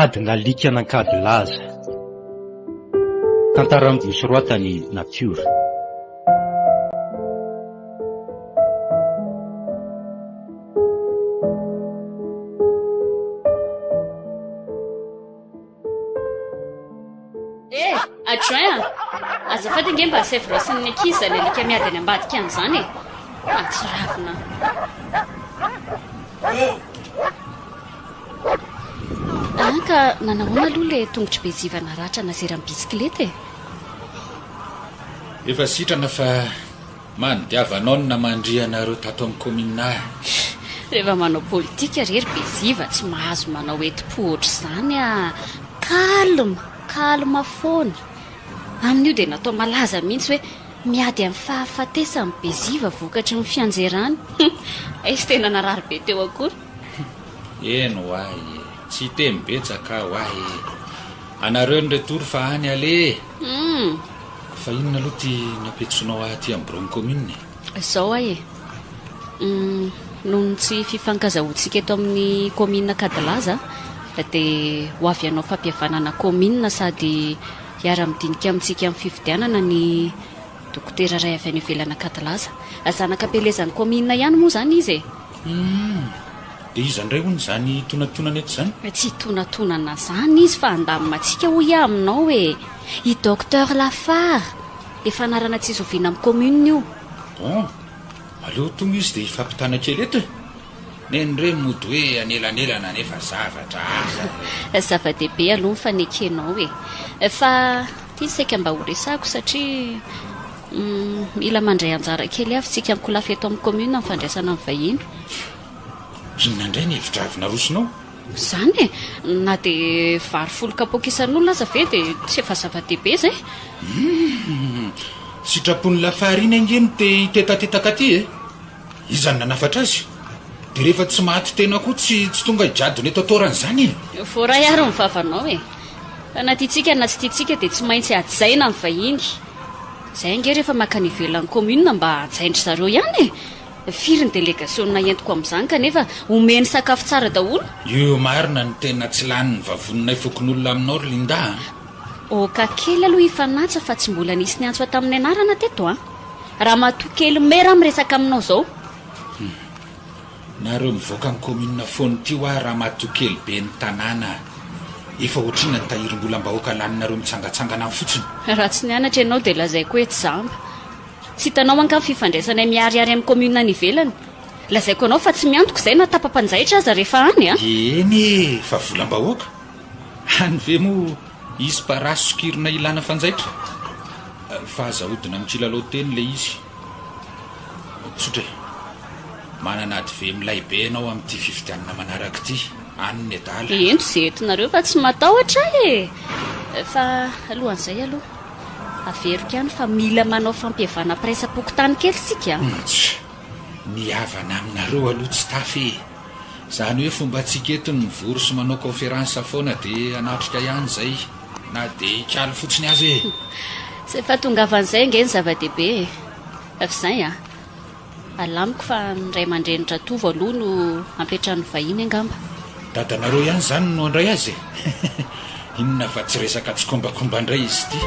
Adin'alika an'Ankadilaza. Tantara nosoratan'i Natiora. Eh! Adjoint a! Azafady ange mba asaivo raisin'ny ankizy izany alika miady any ambadika any izany e! Mahatsiravina. Ah ka nanahoana aloha ilay tongotr'i Beziva naratra nazeran'ny bisikileta e? Efa sitrana fa Manodiava anao ny namandriha anareo tato amin'ny kaominina ahy. Rehefa manao politika re ry Beziva tsy mahazo manao enti-po ohatr'izany ah! Calme, calme foana. Amin'io dia natao malaza mihitsy hoe miady amin'ny fahafatesana Beziva vokatry ny fianjerany. Aiza tena narary be teo akory. Eny ho ahy e! Tsy hiteny betsaka aho ahy e! Anareo ny retour fa any aleha e! Hum! Fa inona aloha ty nampiantsonao ahy aty amin'ny biraon'ny commune e? Izao ahy e! Hum, noho ny tsy fifankazahoantsika eto amin'ny commune Ankadilaza dia ho avy hanao fampihavanana commune sady hiara-midinika amintsika amin'ny fifidianana ny dokotera iray avy any ivelan'Ankadilaza. Zanaka am-pielezan'ny commune ihany moa izany izy e! Hum! Dia iza indray hono izany tonantonana eto izany? Tsy tonantonana izany izy fa handamina antsika hoy aho aminao e! I Docteur Lafare! Efa anarana tsy zoviana amin'ny commune io. Bon! Aleo tonga izy dia hifampitana kely eto e! Nen'ireny mody hoe anelanelana nefa zavatra hafa e! Zava-dehibe aloha ny fanekenao e! Fa ity saika mba horesahako satria mila mandray anjara kely avy isika ankolafy eto amin'ny commune amin'ny fandraisana ny vahiny. Inona indray ny hevitra avy narosonao? Izany e! Na dia vary folo kapoaka isan'olona aza ve dia tsy efa zava-dehibe izay? Humm! Sitrapon'ny lafarine ange no te hitetatetaka aty e! Iza no nanafatra azy? Dia rehefa tsy maty tena koa tsy tsy tonga higadona eto an-toerana izany e! Voaray ary ny vavanao e! Fa na tiantsika na tsy tiantsika dia tsy maintsy hajaina ny vahiny. Izay ange rehefa mankany ivelan'ny commune mba hajain-dry zareo ihany e! Firy ny delegasiona entiko amin'izany kanefa omeny sakafo tsara daholo? Io marina no tena tsy lanin'ny vavoninay fokonolona aminao ry Linda a! Oka kely aloha hifanatsa fa tsy mbola nisy niantso ahy tamin'ny anarana teto a! Ramatoa kely mera miresaka aminao izao. Hum. Nareo mivoaka ny commune foana ity hoa ramatoa kely ben'ny tanàna a! Efa ohatr'inona ny tahirim-bolam-bahoaka laninareo mitsangatsangana any fotsiny? Raha tsy nianatra ianao dia lazaiko hoe jamba. Tsy hitanao angaha ny fifandraisanay miharihary amin'ny commune any ivelany? Lazaiko anao fa tsy miantoka izay na tapa-panjaitra aza rehefa any a! Eny e! Fa volam-bahoaka? Any ve moa hisy parasy sokirina ilana fanjaitra? Fa aza ahodina amin'ny kilalao teny ilay izy. Tsotra e! Manana adv milay be ianao amin'ity fifidianana manaraka ity. Any ny adala. Ento izay entinareo fa tsy matahotra aho e! Fa alohan'izay aloha. Averiko ihany fa mila manao fampihavanam-piraisam-pokontany kely isika a! Tsia, ny havana aminareo aloha tsy tafa e! Izany hoe fombantsika eto ny mivory sy manao conférence foana dia hanatrika ihany izay na dia hikaly fotsiny aza e! Izay fahatongavan'izay ange no zava-dehibe e! F'izay a! Alamiko fa ny ray aman-drenin-dRatovo aloha no hampiantrano vahiny angamba. Dadanareo ihany izany no handray azy e! Inona fa tsy resaka tsikombakomba indray izy ity.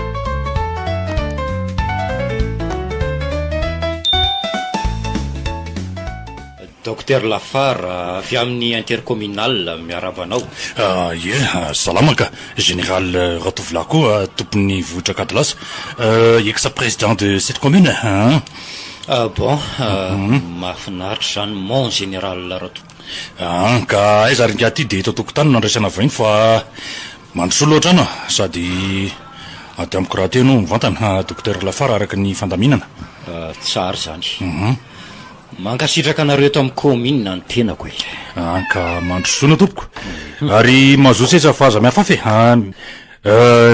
Docteur Lafara, avy amin'ny Intercommunal, miarahaba anao. Ie, salama ka. Général Ratovolahy koa tompon'ny vohitra Ankadilasa, ex président de cette commune an. Ah bon, mahafinaritra izany mon général Rato. An, ka aiza ary ingahy ity dia eto an-tokotany no andraisana vahiny fa mandrosoa loatra an, sady aty amiko rahateo no mivantana Docteur Lafara araka ny fandaminana. Tsara izany. Mankasitraka anareo eto amin'ny kaominina ny tenako e. An, ka mandrosoa no tompoko. Ary mahazoa seza fa aza miafafy e. An,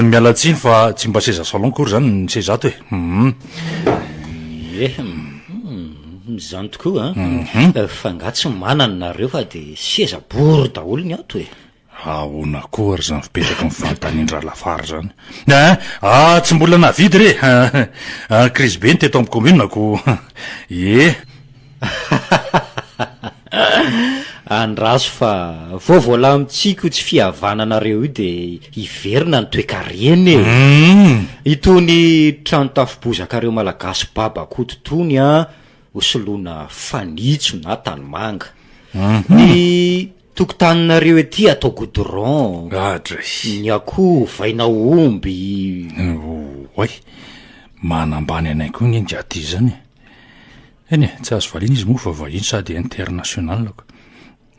miala tsiny fa tsy mba seza salon akory izany ny seza ato e. Hum. Ie, hum, izany tokoa an. Fa angaha tsy manana nareo fa dia seza bory daholo ny ato e. Ahoana koa ary izany fipetraky ny fanontanian-dRalafara izany? Ein! Ah, tsy mbola nahavidy re! Ah, krizy be ny teto amin'ny commune ko! Ie! Andraso fa vao voalamintsika io tsy fihavananareo io dia hiverina ny toekarena e! Itony trano tafo bozakareo malagasy babakoto itony an, ho soloina fanitso na tanimanga. Ny tokotaninareo ety atao goudron. Adray. Ny akoho ovaina omby. Oay, manambany anay koa nge ingahy ty zany e. Eny e, tsy azo valiana izy moa fa vahiny sady international ko.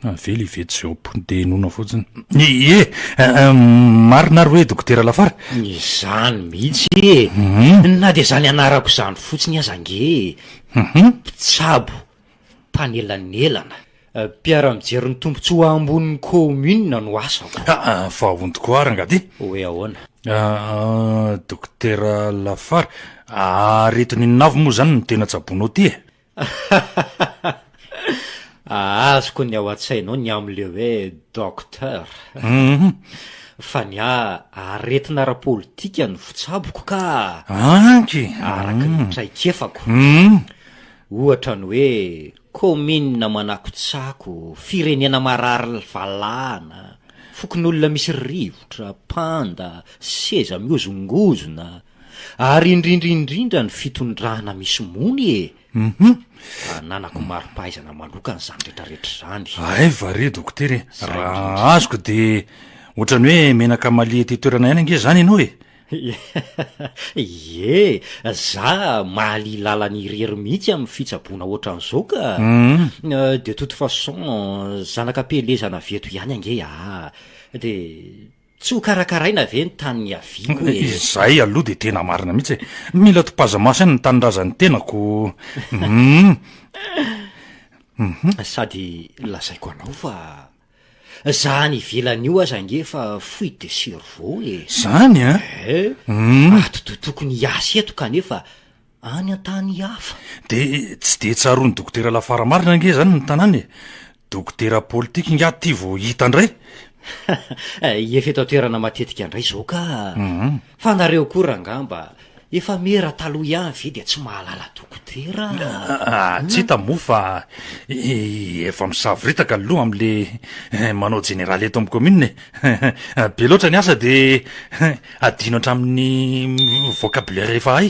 Avela hiveto izay ao am-pony dia henoina fotsiny. Ie, marina ary hoe Dokotera Lafara? Izany mihitsy e! Na dia izany anarako izany fotsiny aza ange e! Mpitsabo, mpanelanelana, mpiara-mijery ny tombontsoa ambonin'ny kaominina no asako. Aa, fa ahoana tokoa ary angaha ty? Hoe ahoana? Aa, Dokotera Lafara, aretina inona avy moa izany no tena tsaboinao ty e? Azoko ny ao an-tsainao ny amin'ilay hoe docteur. Fa ny ahy aretina ara-politika no fitsaboko ka! Anky! Araka ny traikefako. Ohatra ny hoe kaominina manakotsako, firenena marary valahana, fokonolona misy rivotra, panda, seza mihozongozona, Ary indrindra indrindra ny fitondrana misy mony e! Ananako mari-pahaizana manokana izany retraretra izany. Hay va re dokotera e! Raha azoko dia ohatran'ny hoe menaka malia ety toerana ihany ange izany ianao e! Ie, za mahalia lalana irery mihitsy amin'ny fitsaboana ohatran'izao ka! De toute façon zanaka am-pielezana avy eto ihany ange aho dia Tsy ho karakaraina ve ny tany niaviako e? Izay aloha dia tena marina mihitsy e! Mila topaza-maso ihany ny tanindrazan'ny tenako hum. Sady lazaiko anao fa za any ivelany io aza ange efa fuite de cerveau e! Zany an? Eh! Atidoha tokony hiasa eto kanefa any an-tany hafa. Dia tsy dia tsaroan'i Dokotera Lafara marina ange izany ny tanàna e! Dokotera politika ingahy ity vao hita indray. Efa eto an-toerana matetika indray izao ka. Fa nareo koa rangaha mba efa mera taloha ihany ve dia tsy mahalala dokotera a? Tsy hita moa fa efa misavoritaka aloha amin'le manao jeneraly eto amin'ny commune e. Be loatra ny asa dia Adino hatramin'ny vocabulaire efa hay.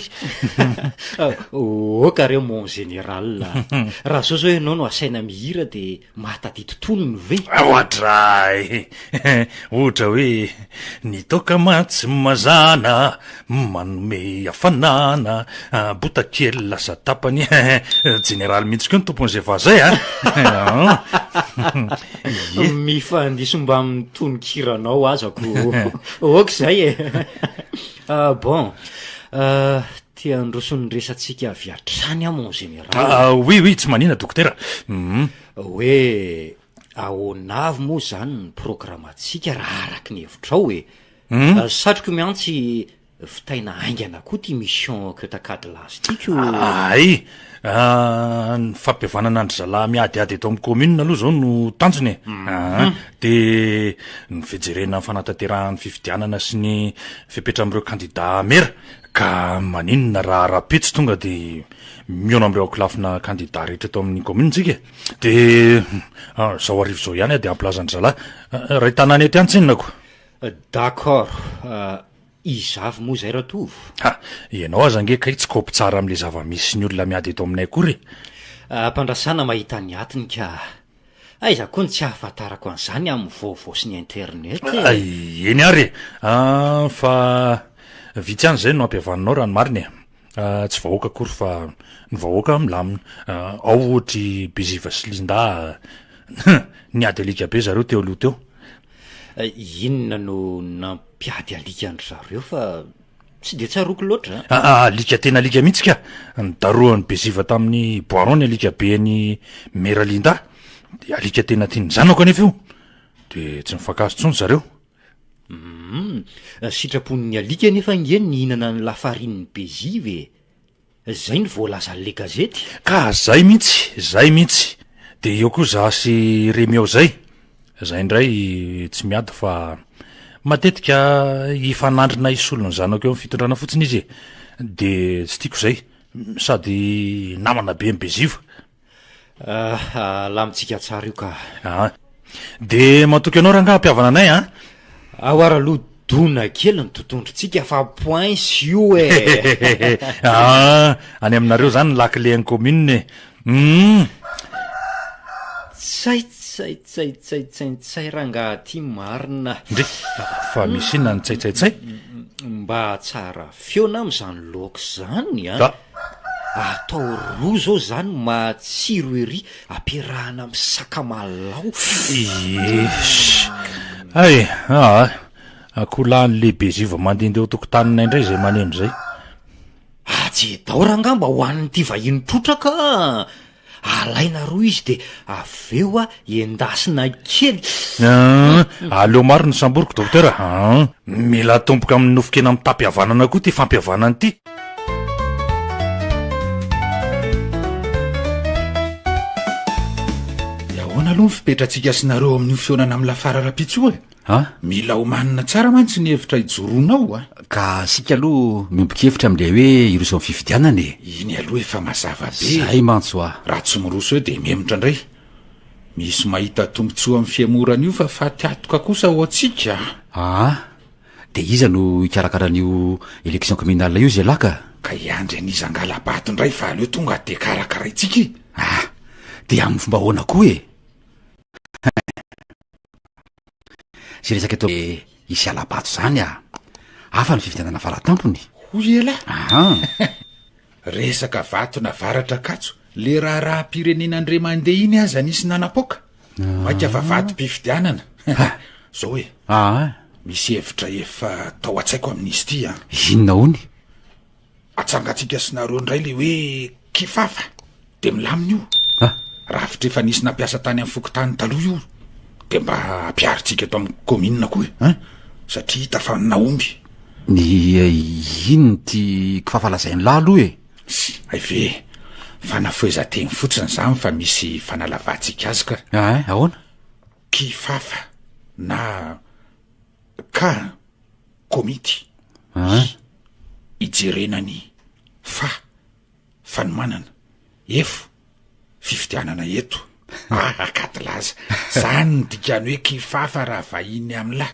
Ok re mon général a. Raha zao zao ianao no asaina mihira de mahatadidy tonony ve? Oadray! Ohatra hoe, ny toaka mantsy mazàna manome hafanana, bota kely lasa tapany, jeneraly mihitsy koa ny tompon'izay vazo zay a! Ie. Mifandiso mbamin'ny tononkiranao aza ko. Ok zay e. Ah, bon. Ah, te handroso ny resatsika avy hatrany aho mon général. Ah, oui oui, tsy manina dokotera. Hum. Hoe ahoana avy moa zany ny programantsika raha araky ny hevitrao e? Hum. Satriko miantsy Vitaina haingana koa ty mission Kyotakadilazy ty ko. Hay! Ny fampihavanana an-dry zalahy miadiady eto amin'ny commune aloha izao no tanjona e. Aa dia ny fijerena ny fanatanterahana ny fifidianana sy ny fepetra amin'ireo kandida mera. Ka maninona raha rahampitso tonga dia mihaona amin'ireo ankolafina kandida rehetra eto amin'ny commune tsika e. Dia izao hariva izao ihany aho dia hampilaza an-dry zalahy. Iray tanàna eto ihany tsinona ko. D'accord. Iza avy moa izay Ratovo? Ha! Ianao aza ange kay tsy kaopy tsara amin'ilay zava-misy sy ny olona miady eto aminay akory e! Ampandrasana mahita ny atiny ka! Aiza koa ny tsy ahafantarako an'izany amin'ny vaovao sy ny internet e! Eny ary e! Fa vitsy ihany izay no ampihavanonao raha ny marina e! Tsy vahoaka akory fa ny vahoaka milamina. Ao ohatr'i Beziva sy Linda niady alika be zareo teo aloha teo. Inona no nampiady alika an-dry zareo fa tsy dia tsaroako loatra a. Aa, alika tena alika mihitsy ka! Nodarohan'i Beziva tamin'ny bois rond ny alika be an'i Mera Linda, dia alika tena tian'ny zanako anefa io, dia tsy nifankahazo intsony zareo. Humm, sitrapon'ny alika anefa ange ny nihinana ny lafarinin'i Beziva e! Zay no voalazan'le gazety? Ka zay mintsy, zay mintsy. De eo koa za sy Remy ao zay. Zay indray tsy miady fa matetika hifanandrina hisolo ny zanako eo amin'ny fitondrana fotsiny izy e! De tsy tiako izay, sady namana be amin'i Beziva. Ah, alamintsika tsara io ka. Ah, de matoky anao rangaha hampihavana anay an! Ao ary aloha dona kely ny totondrontsika fa poince io e! Ah, any aminareo zany ny lakile-n'ny commune e! Humm! Tsay tsay tsay tsay tsay tsay rangaha ty marina. Ndry, fa misy inona ny tsay tsay tsay? Mba tsara feo na am'zany laoka zany an! Da. Atao ro zao zany matsiro ery ampiarahana am sakamalao. Iish! Hay, aa, akoholahin'ny lehibe ziva mandehandeha ao an-tokotaninay indray izay maneno izay. Ajedao rangah mba hohanin'ity vahiny trotraka a! Alaina roa izy de avy eo a endasina kely. Aa, aleo maro ny samboriko docteur a! Mila atomboka amin'ny nofon-kena mitam-pihavanana koa ity fampihavanana ity. Dia ahoana aloha ny fipetratsika sy nareo amin'io fihaonana amin'ny lafara rahampitso io e? An? Mila omanina tsara mantsy ny hevitra ijoroanao a! Ka isika aloha miombon-kevitra amin'ilay hoe hiroso amin'ny fifidianana e! Iny aloha efa mazava be e! Zay mantsy hoa! Raha tsy miroso eo dia mihemotra indray. Misy mahita tombontsoa amin'ny fihemorana io fa faty atoka kosa ho antsika a! Aa! Dia iza no hikarakara an'io élection communale io zalahy ka? Ka hiandry an'iza hangala-bato indray fa aleo tonga dia karakaraintsika e! Ah! Dia amin'ny fomba ahoana koa e? Zay resaka eto hoe hisy hala-bato zany ah! Hafa ny fifidianana faratampony. Hoy elah. Ahan. Resaka vaton'avaratra Ankatso, le raharaham-pirenena indray mandeha iny aza nisy nanapoaka. Maika fa vatom-pifidianana. Zao e. Ahan. Misy hevitra efa tao an-tsaiko amin'izy ity an. Inona hono? Atsangantsika sy nareo indray le hoe kifafa de milamina io. Ah. Rafitra efa nisy nampiasa tany amin'ny fokontany taloha io de mba ampiharintsika eto amin'ny commune koa e, hein, satria hita fa nahomby. Ny inona ity kifafa lazain'lah aloha e? Sy, hay ve, fanafohezan-teny fotsiny izany fa misy fanalavantsika azy ka. Hein, ahoana? Kifafa na ka. Komity hijerena ny fa fanomanana efo fifidianana eto ah akatilaza zany ny dikany hoe kifafa raha vahiny amla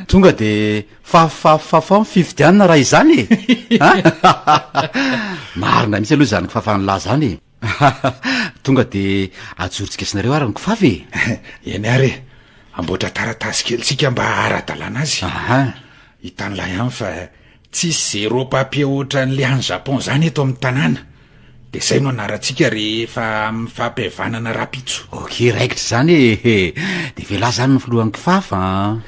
Tonga de fafafafao ny fifidianana raha izany e! Marina mihitsy aloha izany kifafan'lah zany e! Tonga de ajorontsika sy nareo ary ny kifafa e! Eny ary e! Amboatra taratasy kely tsika mba haha-ara-dalàna azy. Aha. Hitan'lah ihany fa tsisy zéro papier ohatran'le any Japon zany eto amin'ny tanàna. De zay no anarantsika rehefa amin'ny fampihavanana rahampitso. Ok, raikitra izany e! De velah zany ny filohan'ny kifafa an!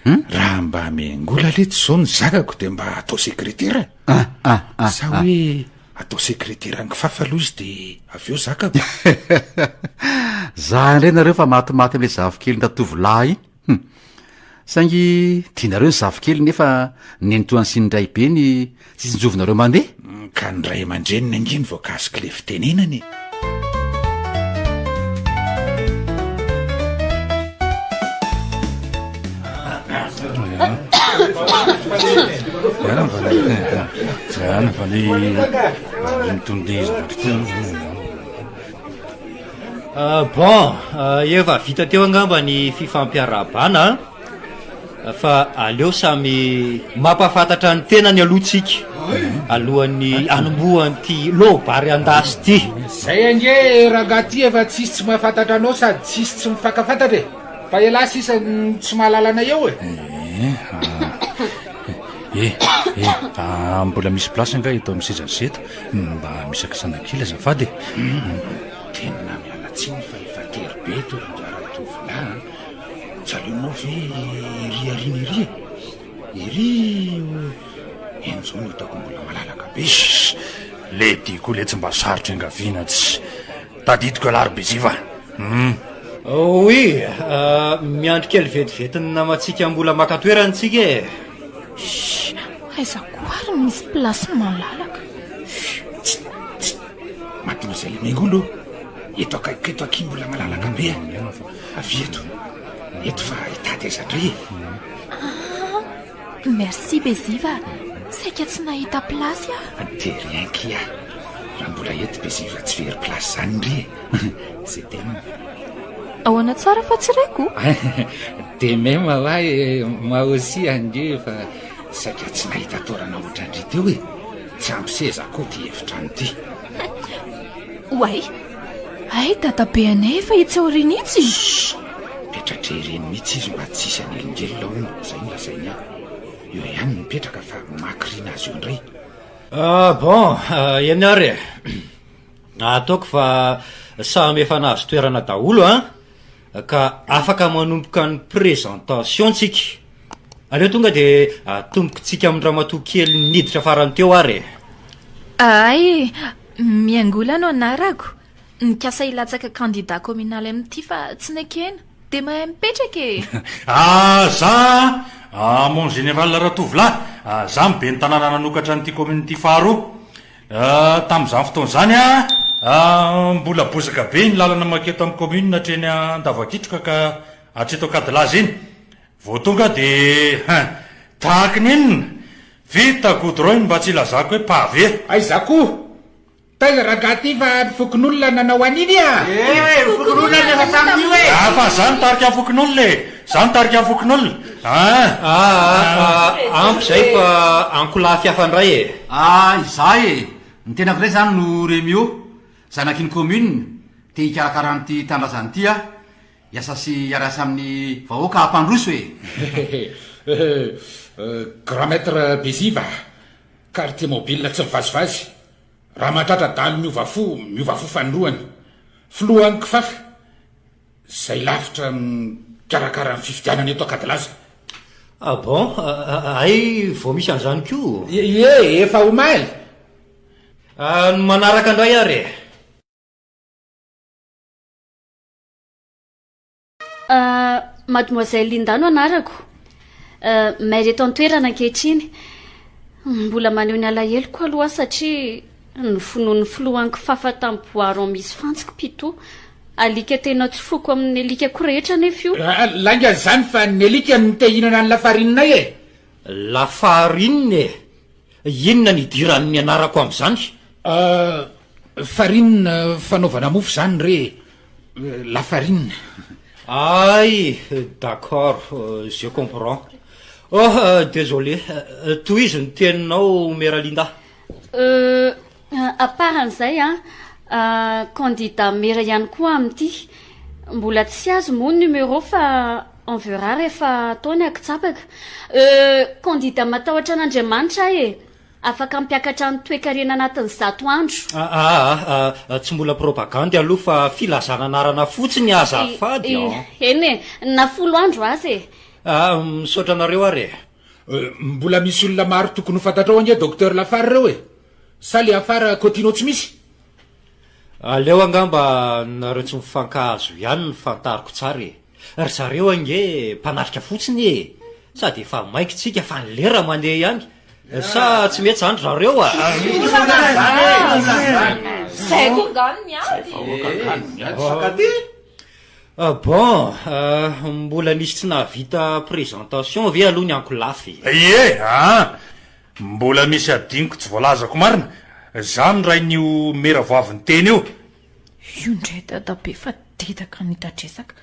Hum? Raha mba miangola letsy zao ny zakako de mba atao sekretera e! Ah, ah, ah, Sa ah. hoe atao sekreteran'ny kifafa aloha izy de avy eo zakako? Za indray nareo fa matimaty am'le zafikelin-dratovolahy iny. Hum. Saingy tianareo ny zafikely nefa ny nenitoany sy ny raibeny tsy tsinjovinareo mandeha? Ka ny ray aman-dreniny ange no voakasik'ilay fitenenana e! Bon, efa vita teo angamba ny fifampiarahabana an! Fa aleo samy mampahafantatra ny tenany aloha tsika alohan'ny hanombohan'ity loabary an-dasy ity. Zay ange rangahy ty efa tsisy tsy mahafantatra anao sady tsisy tsy mifankafantatra e! Fa elah sisa no tsy mahalala anay eo e! Eh, eh, ah, mbola misy place angaha eto amin'ny seza sy eto? Mba misakasana kely azafady e. Tena miala tsiny fa efa tery be eto rangahy ratovolahy a! Tsy aleonao ve ery aoriana ery e? Ery io eny zao no hitako mbola malalaka be. Shh! Lady koa letsy mba sarotra iangaviana tsy tadidiko ialahy ry Beziva. Hum. Oui, miandry kely vetivety ny namantsika mbola maka toerana tsika e. Shh! Aiza koa ary misy place malalaka. Tst! Tst! Mademoiselle Mengolo ô! Eto akaikiko eto akia mbola malalaka be a. Avia eto. Eto fa hitady aiza indray e. Ah, merci Beziva, saika tsy nahita place aho. De rien kia. Raha mbola eto Beziva tsy very place zany ndry e. Je t'aime. Ahoana tsara fa tsy reko? De même hoa e, moi aussi ange fa saika tsy nahita toerana ohatran-dry teo e. Tsy ampy seza koa ty efitrano ity. Oay! Hay dadabe anay efa etsy aoriana etsy! Chut! Mipetratra ery eny mihitsy izy mba tsy hisy hanelingelina hono, izay no lazainy ahy. Eo ihany no mipetraka fa makirina azy eo indray. Ah bon, eny ary e. Ataoko fa samy efa nahazo toerana daholo an! Ka afaka manomboka ny présentation tsika. Aleo tonga de atombokitsika amin-dramatoa kely niditra farany teo ary e. Hay, Miangola no anarako. Nikasa hilatsaka candidat communal amin'ity fa tsy nekena. Dia mahay mipetraka e! Ah, za ah, mon général Ratovolahy, ah, za no ben'ny tanàna nanokatra an'ity commune ity faharoa. Tamin'izany fotoana izany, mbola bozaka be ny lalana manketo amin'ny commune hatreny Andavakitroka ka hatreto Ankadilaza iny. Vao tonga aho dia hein! Tahaky ny inona? Vita goudron iny mba tsy hilazako hoe pavé. Aiza koa? Taiza rangahy ty fa ny fokonolona nanao an'iny a! Eh! Fokonolona no efa tamin'io e! Ah fa za nitarika ny fokonolona e! Za nitarika ny fokonolona ah! Ah ah ampy zay fa ankolafy hafa ndray e! Ah izaho e! Ny tenako indray izany no Remio, zanak'iny commune, te hikarakara an'ity tanindrazana ity aho, hiasa sy hiara-hiasa amin'ny vahoaka hampandroso e! Grand maître Beziva, quartier mobile tsy mivazivazy, Raha mahatratra dahalo miova fo, miova fo fanindroany. Filohan'ny Kifafa, izay lavitra mikarakara ny fifidianana eto Ankadilaza. Ah bon? Hay vao misy an'izany koa? Ie, efa omaly. Ny manaraka indray ary e! Mademoiselle Linda no anarako. Maire eto an-toerana ankehitriny. Mbola maneho ny alaheloko aloha aho satria novonoin'ny filohan'ny kifafa tamin'ny bois rond misy fantsika Pito. Alika tena tsy foko amin'ny alikako rehetra anefa io. Lainga izany fa ny alika no te hihinana ny lafarininay e! Lafarinina e! Inona ny idiran'ny anarako amin'izany? Farine fanaovana mofo izany re e! Lafarine. Ay, d'accord, je comprends. Oh, désolé, tohizo ny teninao Mera Linda. Euh, à part an'izay an, candidat mera ihany koa amin'ity. Mbola tsy azo moa ny numéro fa on verra rehefa atao ny ankitsapaka. Euh, candidat matahotra an'Andriamanitra aho e! Afaka hampiakatra ny toekarena anatin'ny zato andro. Aa aa tsy mbola propagandy aloha fa filazana anarana fotsiny azafady an! Eny e, na folo andro aza e! Aa misaotra anareo ary e! Mbola misy olona maro tokony ho fantatrao ange Docteur Lafara ireo e! Sa le afara Cotino tsy misy? Aleo angamba nareo tsy mifankahazo ihany no fantariko tsara e! Ry zareo ange mpanatrika fotsiny e! Sady efa maika tsika fa ny lera mandeha ihany! Sa tsy mety zany ry zareo a! Zay koa nga no miady. Bon, mbola nisy tsy nahavita présentation ve aloha ny ankolafy? Ie an! Mbola misy adinoko tsy voalazako marina, za no rain'io mera vao avy niteny io. Io ndray dadabe fa dedaka ny hitadresaka.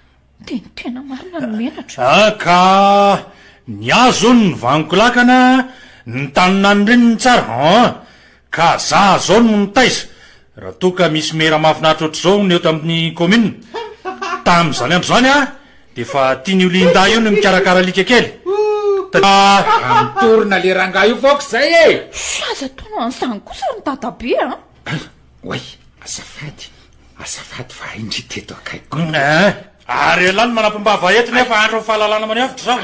Dia ny tena marina no menatra. Ah ka ny azy hono ny vaniko lakana, ny tany naniriny ny tsara an! Ka za zao no nitaiza, raha toa ka misy mera mahafinaritra ohatr'izao hono eto amin'ny commune. Tamin'izany andro izany aho dia efa tian'io Linda io ny mikarakara alika kely. Ta. Mitorina le rangahy io fok zay e! Aza ataonao an'izany kosa ry dadabe a! Oay, azafady, azafady fa hay ndry teto akaikiko. Eeh, ary ialahy no manampim-bava eto nefa andron'ny fahalalana maneho hevitra izao.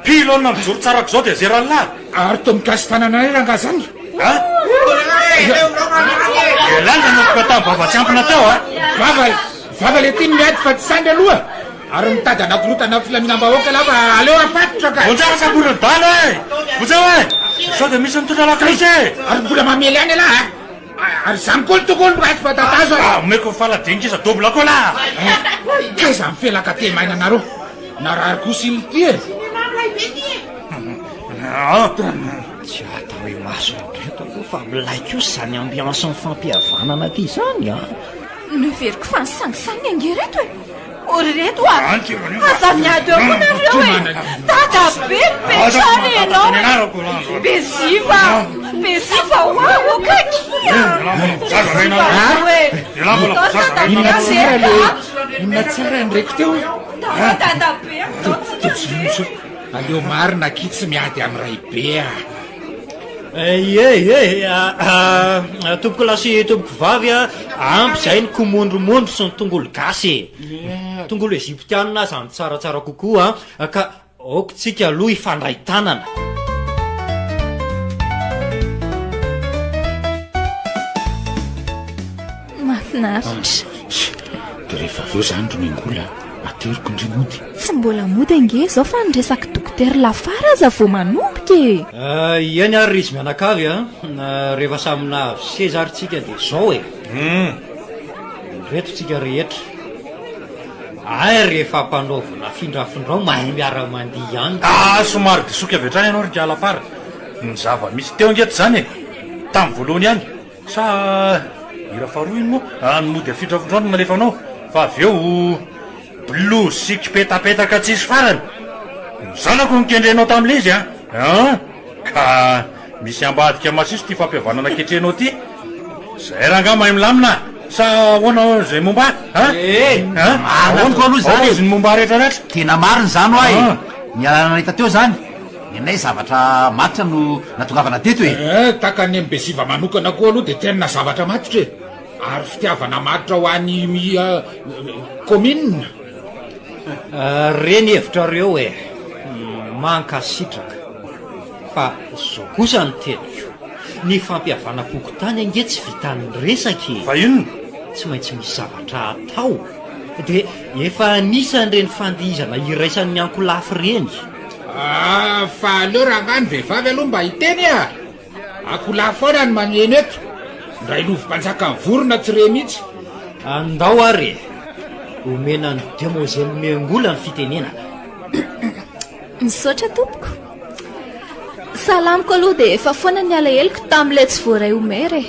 Pylone mijoro tsara ko izao dia zeran'lah. Ary toa mikasi-tanana anay rangahy zany. A! Ialahy nanomboka tamin'ny vava tsy ampina teo a! Vava, vava le ty no miady fa tsy sandry aloha. Ary mitady hanakorotana filaminam-bahoaka lah fa aleo afatotra ka. Vonjeo fa samborin'ny bala e! Vonjeo e! Sao dia misy mitondra lakolosy e! Ary mbola mamely ihany ialahy a! Ary izany koa no tokony raisiko tatazo a! Omeko ny faladinika iza double koa lah! Kaiza ny felaka te-maina anareo? Narary kosa iny ity e! Tsy atao imason'ireto aloha fa milay kosa izany ambiance ny fampihavanana aty izany a! Noheveriko fa nisangisangy ange ireto e! O ry reto a! Aza miady eo koa nareo e! Dada be mipetrana ianao e! Be ziva! Be ziva hoa o kakia! Ziva roa e! Inona tsara le inona tsara ny reko teo e? Dada be amin'izao tsika nge! Aleo marina akia tsy miady amin'ny raibe a! Ie ie tompoko lahy sy tompoko vavy a, ampy izay ny komondromondro sy ny tongolo gasy e! Tongolo egyptiana aza no tsaratsara kokoa ka aoka tsika aloha hifandray tanana. Mahafinaritra. Dia rehefa avy eo izany ry Mengola ateriko ndry mody. Tsy mbola mody ange izao fa ny resak'i Dokotera Lafara aza vao manomboka e! Eny ary ry izy mianakavy a! Rehefa samy nahazo seza ary tsika dia izao e! Ireto tsika rehetra. Hay rehefa ampanaovina afindrafindrao mahay miara-mandihy ihany. Ah, somary disoky avy hatrany ianao ry Ingahy Lafara. Ny zava-misy teo ange tsy izany e! Tamin'ny voalohany ihany. Sa hira faharoa iny moa? Ny mody afindrafindrao no nalefanao fa avy eo. Blues sy kipetapetaka tsisy farany! Ny zanako no kendrenao tamin'ilay izy an! An! Ka misy ambadika masiso ity fampihavanana ketrehinao ity! Zay rangahy mahay milamina a! Sa ahoana izay momba ahy? An! Ee! An! Marina tokoa aloha izany Aoka e! izy ny momba ahy rehetra rehetra! Tena marina izany hoa e! An! Ny alalana hita teo izany, ny anay zavatra matotra no natongavana teto e! Eh, tahaka ny MBZiva manokana koa aloha dia tena zavatra matotra e! Ary fitiavana matotra ho an'ny commune. Re ny hevitrareo e! Mankasitraka. Fa zao kosa ny teniko, ny fampihavanam-pokontany ange tsy vitan'ny resaka e! Fa inona? Tsy maintsy misy zavatra atao. Dia efa anisan'ireny fandihizana iraisan'ny ankolafy ireny. Ah, fa aleo rangahy ny vehivavy aloha mba hiteny a! Akoholahy foana no maneno eto. Ndray lovy mpanjakan'ny vorona tsy re mihitsy. Andao ary e! Omena an'i Demoiselle Miangola ny fitenenana. Misaotra tompoko. Salamiko aloha dia efa foana ny alaheloko tamin'ilay tsy voaray ho maire e.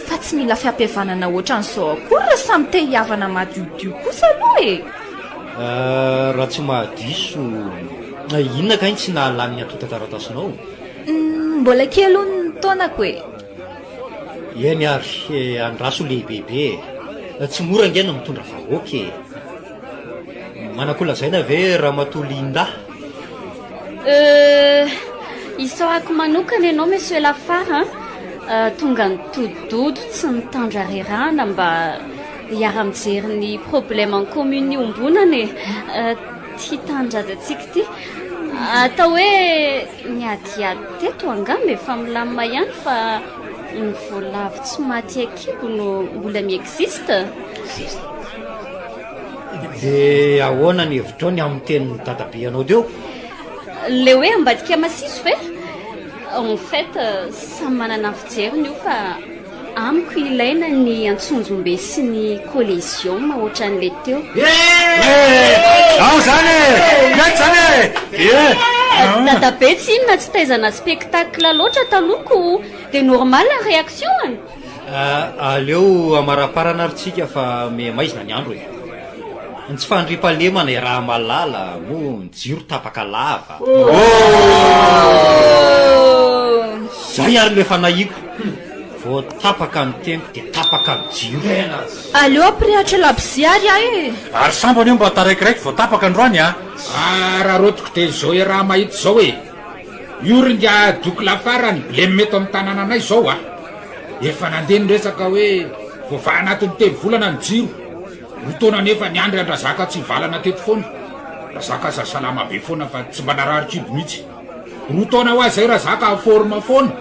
Fa tsy mila fiampihavanana ohatran'izao akory raha samy te hihavana madiodio kosa aloha e. Raha tsy mahadiso, inona kay no tsy nahalany ny antontan-taratasinao? Mbola kely hono ny taonako e! Eny ary, andraso lehibebe e! Tsy mora ange ny mitondra vahoaka e! Manan-kolazaina ve Ramatoa Linda? Euh, isaorako manokana ianao Monsieur Lafara an! Tonga nitodododo tsy nitandro harerahana mba hiara-mijery ny problème en commune iombonana e! Ity tanindrazantsika ity. Atao hoe niadiady teto angamba efa milamina ihany fa ny voalavo tsy maty an-kibo no mbola mi-existe. Dia ahoana ny hevitrao ny amin'ny tenin'i dadabe anao teo? Le hoe ambadika masiso ve? En fait samy manana ny fijeriny io fa Amiko ilaina ny antsonjombe sy ny colesium ohatran'le teo. Ao zany e! Mety zany e! Ie! Dadabe tsy inona tsy taizana spectacle loatra taloha ko de normal ny réaction-ny. Aleo amaraparana ary tsika fa miha maizina ny andro e! Ny tsy fandriampahalemana iaraha-mahalala moa ny jiro tapaka lava. Zay ary no efa nahiko. Vao tapaka ny teniko dia tapaka ny jiro. Aleo ampirehatra labozia ary aho e! Ary sambany io mba taraikiraiky vao tapaka androany a! Araraotiko dia izao iaraha-mahita izao e! Io ry ingahy Doky Lafara ny blem eto amin'ny tanànanay izao a! Efa nandeha ny resaka hoe voavaha anatin'ny telo volana ny jiro. Roa taona anefa niandry an-dRazaka tsy hivalana teto foana. Razaka aza salama be foana fa tsy mba narary kibo mihitsy. Roa taona ho azy izay Razaka en forme foana.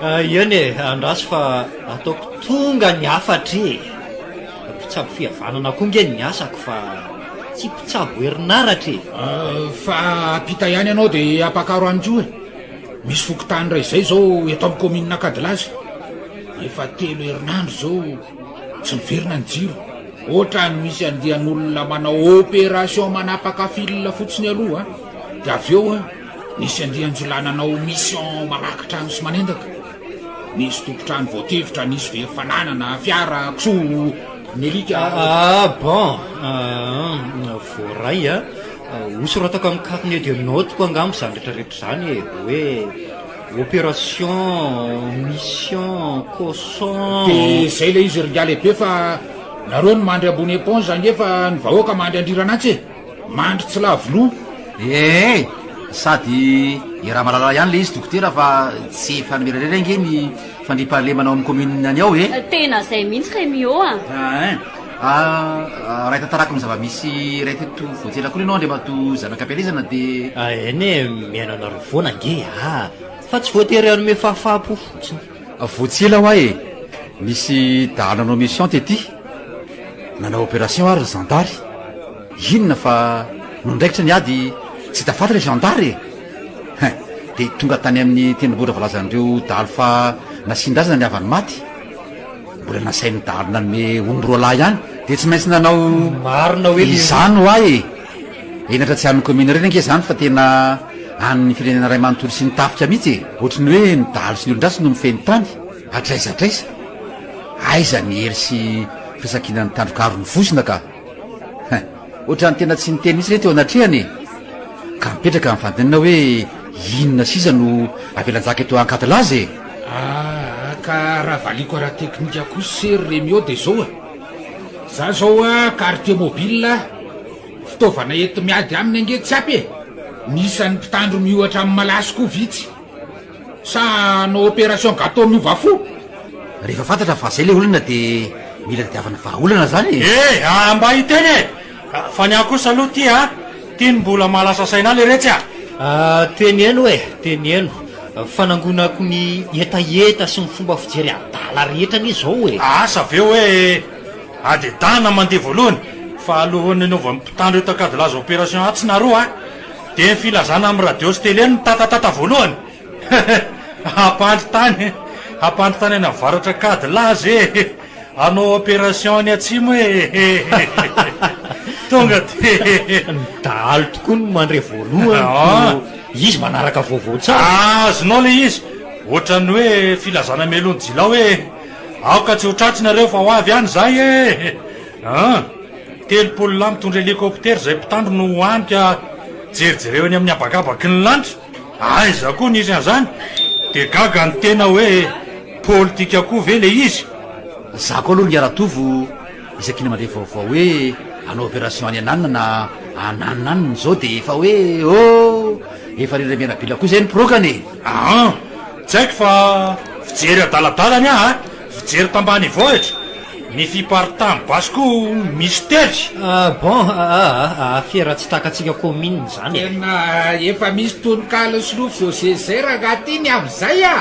Eny e, andraso fa ataoko tonga ny hafatra e! Mpitsabo fihavanana koa nge ny asako fa tsy mpitsabo herinaratra e! Fa ampita ihany ianao dia ampakaro any koa e! Misy fokontany iray izay izao eto amin'ny kaominina Ankadilaza. Efa telo herinandro izao tsy miverina ny jiro. Ohatran'ny misy andian'olona manao opération manapaka fil fotsiny aloha dia avy eo nisy andian-jiolahy nanao mission mamaky trano sy manendaka. Nisy tompon-trano voatifitra, nisy very fananana, fiara, kisoa, ny alika. Ah bon, voaray a. Hosoratako amin'ny carnet de notes-ko angamba izany rehetrarehetra izany e, hoe opération, mission, caution. Dia izay ilay izy ry ingahy lehibe fa nareo no mandry ambony éponge ange fa ny vahoaka mandry andriran'antsy e! Mandry tsy lavo loha. Ee, sady iaraha-mahalala ihany ilay izy dokotera fa tsy efa nomena ange ny fandriampahalemana ao amin'ny commune any ao e! Tena izay mihitsy Remio a! Ein! Raha hitantarako ny zava-misy iray teto vao tsy ela akory ianao Andriamatoa Zanak'Ampielezana dia. Eny e, mihaino anareo foana ange ah! Fa tsy voatery hanome fahafaham-po fotsiny. Vao tsy ela hoa e! Nisy dahalo nanao mission tety, nanao opération ary ny zandary. Inona fa nondraikitra ny ady tsy hita faty ilay zandary e! Hein! Dia tonga tany amin'ny tendrombohitra voalazan'ireo dahalo fa nasian-drazana ny havany maty. Mbola nasain'ny dahalo nanome omby roalahy ihany dia tsy maintsy nanao Marina hoe le. Izany hoa e! Henatra tsy an'ny commune irery ange izany fa tena an'ny firenena iray manontolo sy ny tafika mihitsy e! Ohatry ny hoe ny dahalo sy ny olon-dratsy no mifehy ny tany, hatraiza hatraiza. Aiza ny hery sy firaisankinan'ny tandrok'aro ny vozona ka! Hein! Ohatran'ny tena tsy niteny mihitsy re teo anatrehany e! Ka mipetraka ny fanontaniana hoe inona sisa no avelan-jaka eto Ankadilaza e? Aa ka raha valiako ara-teknika kosa se ry Remio dia izao e! Za zao a quartier mobile, fitaovana enti-miady aminy ange tsy ampy e! Ny isan'ny mpitandro miohatra amin'ny malaso koa vitsy. Sa hanao opération gâteau miova fo? Rehefa fantatra fa zay le olona de mila tadiavana vahaolana zany e! Eh! Ah mba hiteny e! Fa ny ahy kosa aloha ty a! Ty no mbola mahalasa saina ahy leretsy a! Ah teneno e! Teneno! Fanangonako ny hetaheta sy ny fomba fijery adala rehetra anie zao e! Asa ve hoe adedahana mandeha voalohany fa alohan'ny anaovan'ny mpitandro eto Ankadilaza opération atsy nareo a! Dia ny filazana amin'ny radio sy télé no mitatatata voalohany? Hampandry tany, hampandry tany any avaratra Ankadilaza e! Hanao opération any atsimo e! Tonga dia. Ny dahalo tokoa no mandre voalohany ko izy manaraka vaovao tsara. Azonao ilay izy, ohatran'ny hoe filazana mialoha ny jilao hoe aoka tsy ho tratry nareo fa ho avy any izahay e! An! 30 lahy mitondra hélicoptère izay mpitandro no ho any ka jerijereo eny amin'ny habakabaky ny lanitra, aiza koa nisy an'izany? Dia gaga ny tena hoe politika koa ve ilay izy? Za koa aloha ry Ratovo isaky ny mandre vaovao hoe hanao opération any ananona na ananona any zao dia efa hoe oh! Efa rindra mianabila koa izay ny prokany e! An! Tsy haiko fa fijery adaladala ny ahy a! Fijery tambanivohitra, ny fiparitahan'ny basy koa mistery. Ah bon, aa afera tsy takatsika commune zany e. Tena efa misy tononkalo solofo José zay rangaha ty ny amin'izay a!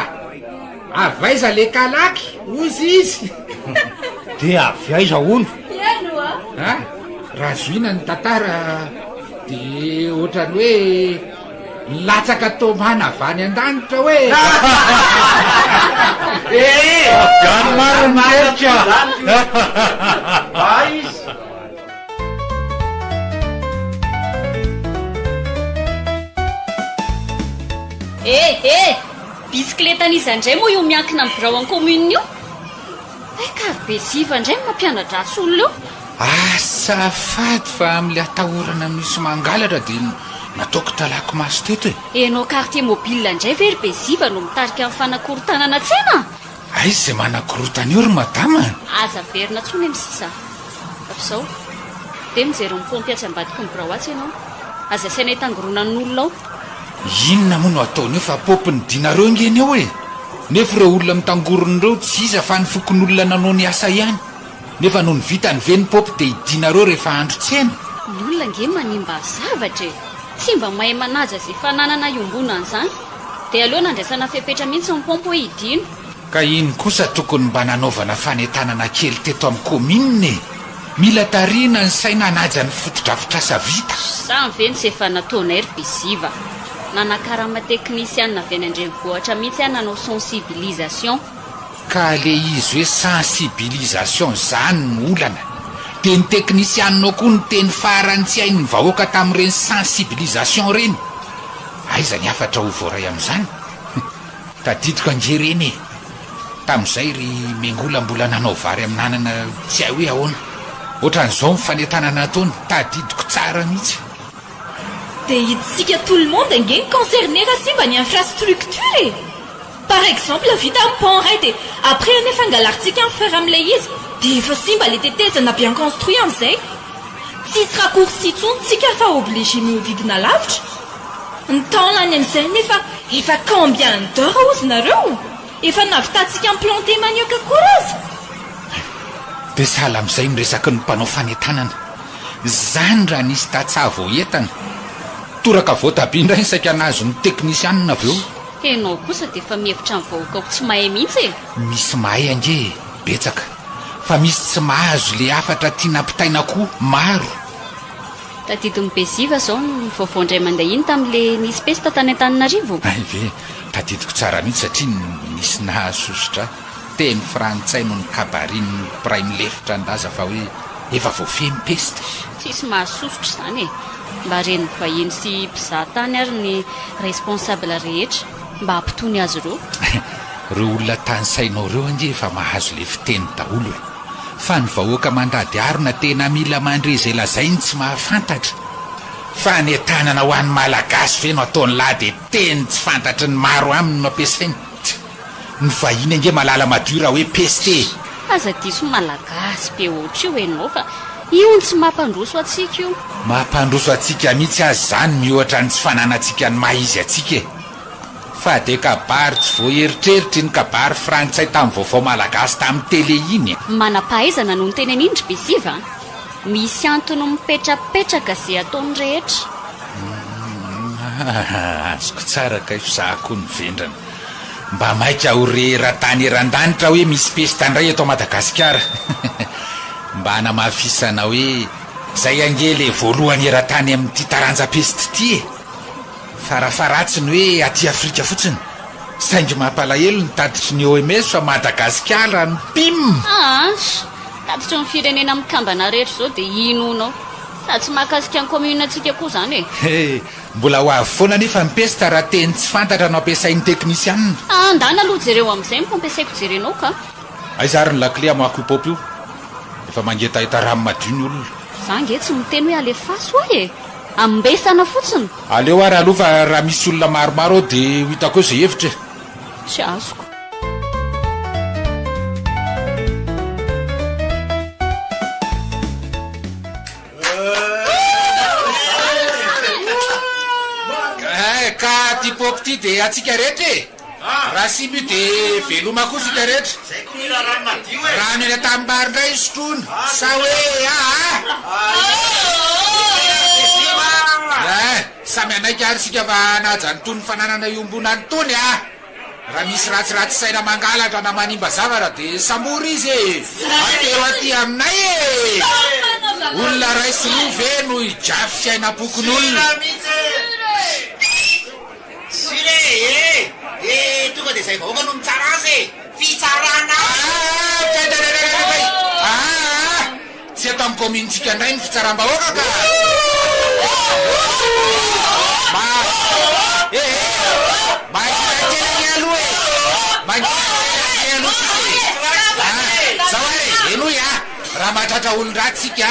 Avy aiza le kalaky hozy izy? De avy aiza hono? Eny oa! A! Raha zohina ny tantara de ohatran'ny hoe Nilatsaka tomana avy any an-danitra hoe. Ee! Avy any marina ny herika. Eh! Eh! Bisikletan'iza indray moa io miankina amin'ny birao an'ny commune io? Hay ka ry Beziva indray no mampiana-dratsy olona eo. Azafady fa amin'ilay atahorana misy mangalatra dia nataoko talaky maso teto e. Enao quartier mobile indray ve ry Beziva no mitarika ny fanakorontanana tsena? Aiza izay manakorontana eo ry madama a? Aza averina intsony ny sisa a! Fa izao, dia mijery ny paompy atsy ambadiky ny birao atsy ianao. Aza asaina hitangoronan'olona ao. Inona moa no ataony eo fa paopy ny dinareo ange ny eo e! Nefa ireo olona mitangorona ireo tsy iza fa ny fokonolona nanao ny asa ihany. Nefa nony vitany ve ny paopy dia hidinareo rehefa andro tsena? Ny olona ange manimba zavatra e! Tsy mba mahay manaja izay fananana iombonana izany. Dia aleo nandraisana fepetra mihitsy ny paompy hoe hidino. Ka iny kosa tokony mba nanaovana fanentanana kely teto amin'ny kaominina e! Mila tarihina ny saina hanaja ny fotodrafitrasa vita. Izany ve no tsy efa nataonay ry Beziva? Nanakarama teknisianina avy any an-drenivohitra mihitsy aho nanao sensibilisation. Ka le izy hoe sensibilisation zany no olana. De ny teknisianina ao koa niteny farany tsy hain'ny vahoaka tamin'ireny sensibilisation ireny. Aiza ny hafatra ho voaray amin'izany? Tadidiko ange ireny e! Tamin'izay ry Mengola mbola nanao vary amin'anana tsy hay hoe ahoana. Ohatran'izao ny fanentanana nataony, tadidiko tsara mihitsy. Dia itsika tout le monde ange no concerné raha simba ny infrastructure e! Par exemple vita ny pont iray dia après anefa angalarintsika ny fer amin'ilay izy dia efa simba ilay tetezana bien construit amin'izay. Tsisy raccourci intsony tsika fa obligé mihodidina lavitra. Ny temps lany amin'izay nefa efa combien d'heures hozy nareo? Efa navitantsika ni-planter manioc akory aza. Dia sahala amin'izay ny resaky ny mpanao fanentanana. Izany raha nisy tantsaha voaentana. Toraka voatabia indray ny saika nahazo ny teknisianina avy eo. Enao kosa dia efa mihevitra ny vahoaka ho tsy mahay mihitsy e! Misy mahay ange e, betsaka. Fa misy tsy mahazo le hafatra tiana ampitaina koa maro. Tadidin'i Beziva zao ny vaovao indray mandeha iny tamin'le nisy pesta tany Antananarivo? Hay ve, tadidiko tsara mihitsy satria nisy nahasosotra ahy. Teny frantsay no nikabarin'ny praimilefitra nilaza fa hoe efa voafehy ny pesta. Tsisy mahasosotra izany e! Mba ren'ny vahiny sy mpizaha tany ary ny responsable rehetra mba hampitony azy ireo. Ireo olona tanisainao ireo ange efa mahazo le fiteny daholo e! Fa ny vahoaka mandady harona tena mila mandre izay lazainy tsy mahafantatra. Fanentanana ho an'ny Malagasy ve no ataon'lah dia teny tsy fantatry ny maro aminy no ampiasaina? Tch! Ny vahiny ange malala madio raha hoe peste e! Aza diso Malagasy be ohatr'io enao fa io no tsy mampandroso antsika io. Mampandroso antsika mihitsy aza izany miohatra ny tsy fananantsika ny maha izy antsika e! Fa dia kabary tsy voaeritreritra iny kabary frantsay tamin'ny vaovao malagasy tamin'ny télé iny e! Manam-pahaizana no niteny an'iny ry Besiva a! Misy antony mipetrapetraka ze ataony rehetra. Humm azoko tsara kay f'izaho koa no vendrana. Mba maika ho re eran-tany eran-danitra hoe misy pesta indray eto Madagasikara. Mba hanamafisana hoe zay ange le voalohany eran-tany amin'ity taranja pesta ity e! Farafaharatsiny hoe aty Afrika fotsiny. Saingy mampalahelo ny tatitry ny OMS fa Madagasikara no pim! Aa! Tatitry ny firenena mikambana rehetra izao dia inoanao. Sady tsy mahakasika ny commune ntsika koa izany e! He! Mbola ho avy foana anefa ny pesta raha teny tsy fantatra no ampiasain'ny teknisianina. Andana aloha jereo amin'izay ny fampiasaiko jerenao ka! Aiza ary ny lakile hamoahako io paopy io? Efa mangetaheta rano madio ny olona. Za nge tsy miteny hoe alefaso aho e! Ambesana fotsiny. Aleo ary aloha fa raha misy olona maromaro ao dia ho hitako eo izay hevitra e. Tsy azoko. Eh, ka ty pop ty dia antsika rehetra e. Raha simba io dia veloma koa isika rehetra. Rano eny an-tanimbary indray sotroina sa hoe aa? Eh, samy hanaiky ary isika fa hanaja an'itony fananana iombonana itony a! Raha misy ratsiratsy saina mangalatra na manimba zavatra dia sambory izy e! Atero aty aminay e! Olona iray sy roa ve no higafy fiainam-pokonolona? Sur e! E! E! Tonga dia izay vahoaka no mitsara azy e! Fitsarana! Aa! Kay kay kay kay kay! Aa! Tsy eto amin'ny kaominintsika indray ny fitsaram-bahoaka ka! Ma! E! E! Mangina kely ange aloha e! Mangina kely ange aloha tsika e! Aa! Zao ary e! Henoy a! Raha mahatratra olon-dratsy tsika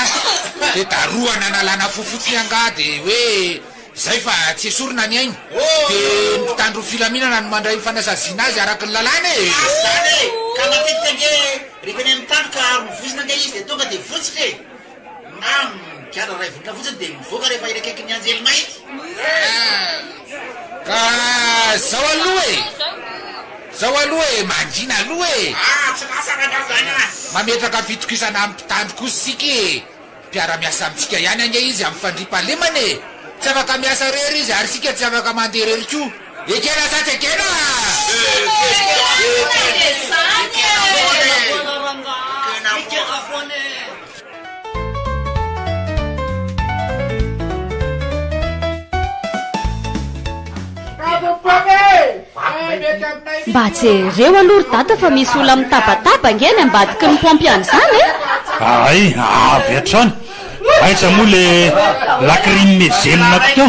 dia darohana analana fo fotsiny angaha dia hoe Zay fa tsy esorina ny ainy de ny mpitandro ny filaminana no mandray ny fanasaziana azy araka ny lalàna e! Zany e! Ka matetika ange rehefa eny amin'ny tany ka ary mivozona ange izy de tonga de votsitra e! Na migadra ray volana fotsiny de mivoaka rehefa eny akaikin'ny anjely mainty. Ka zao aloha e! Zao aloha e! Mangina aloha e! Ah! Tsy lasa rangahy zany ah! Mametraka fitokisana amin'ny mpitandro kosa isika e! Mpiara-miasa amintsika ihany ange izy amin'ny fandriampahalemana e! Tsy afaka miasa irery izy ary isika tsy afaka mandeha irery koa. Ekena sa tsy ekena? Mba jereo aloha ry dada fa misy olona mitabataba ange any ambadiky ny paompy any izany e! Hay, avy hatrany. Aiza moa le lacrymogène-ko teo?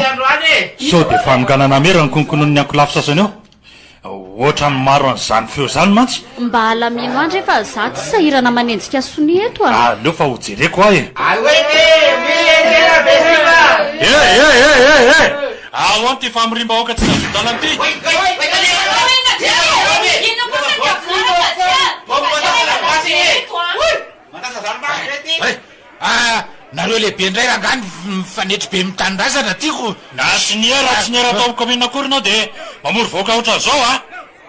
Sao dia fanonganana mera ny konkonon'ny ankolafy sasany eo? Ohatran'ny maro an'izany feo izany mantsy. Mba alamino any re fa za ty sahirana manenjika sonia eto a! Aleo fa ho jereko aho e! E e e e e! Ahoana ity famoriam-bahoaka tsy nahazoan-dalana ity? Ah, nareo lehibe indray rangahy ny mifanetry be mitanindrazana tiako. Na tsy niera tsy niera tao amin'ny commune akory ianao dia mamory vahoaka ohatran'izao a!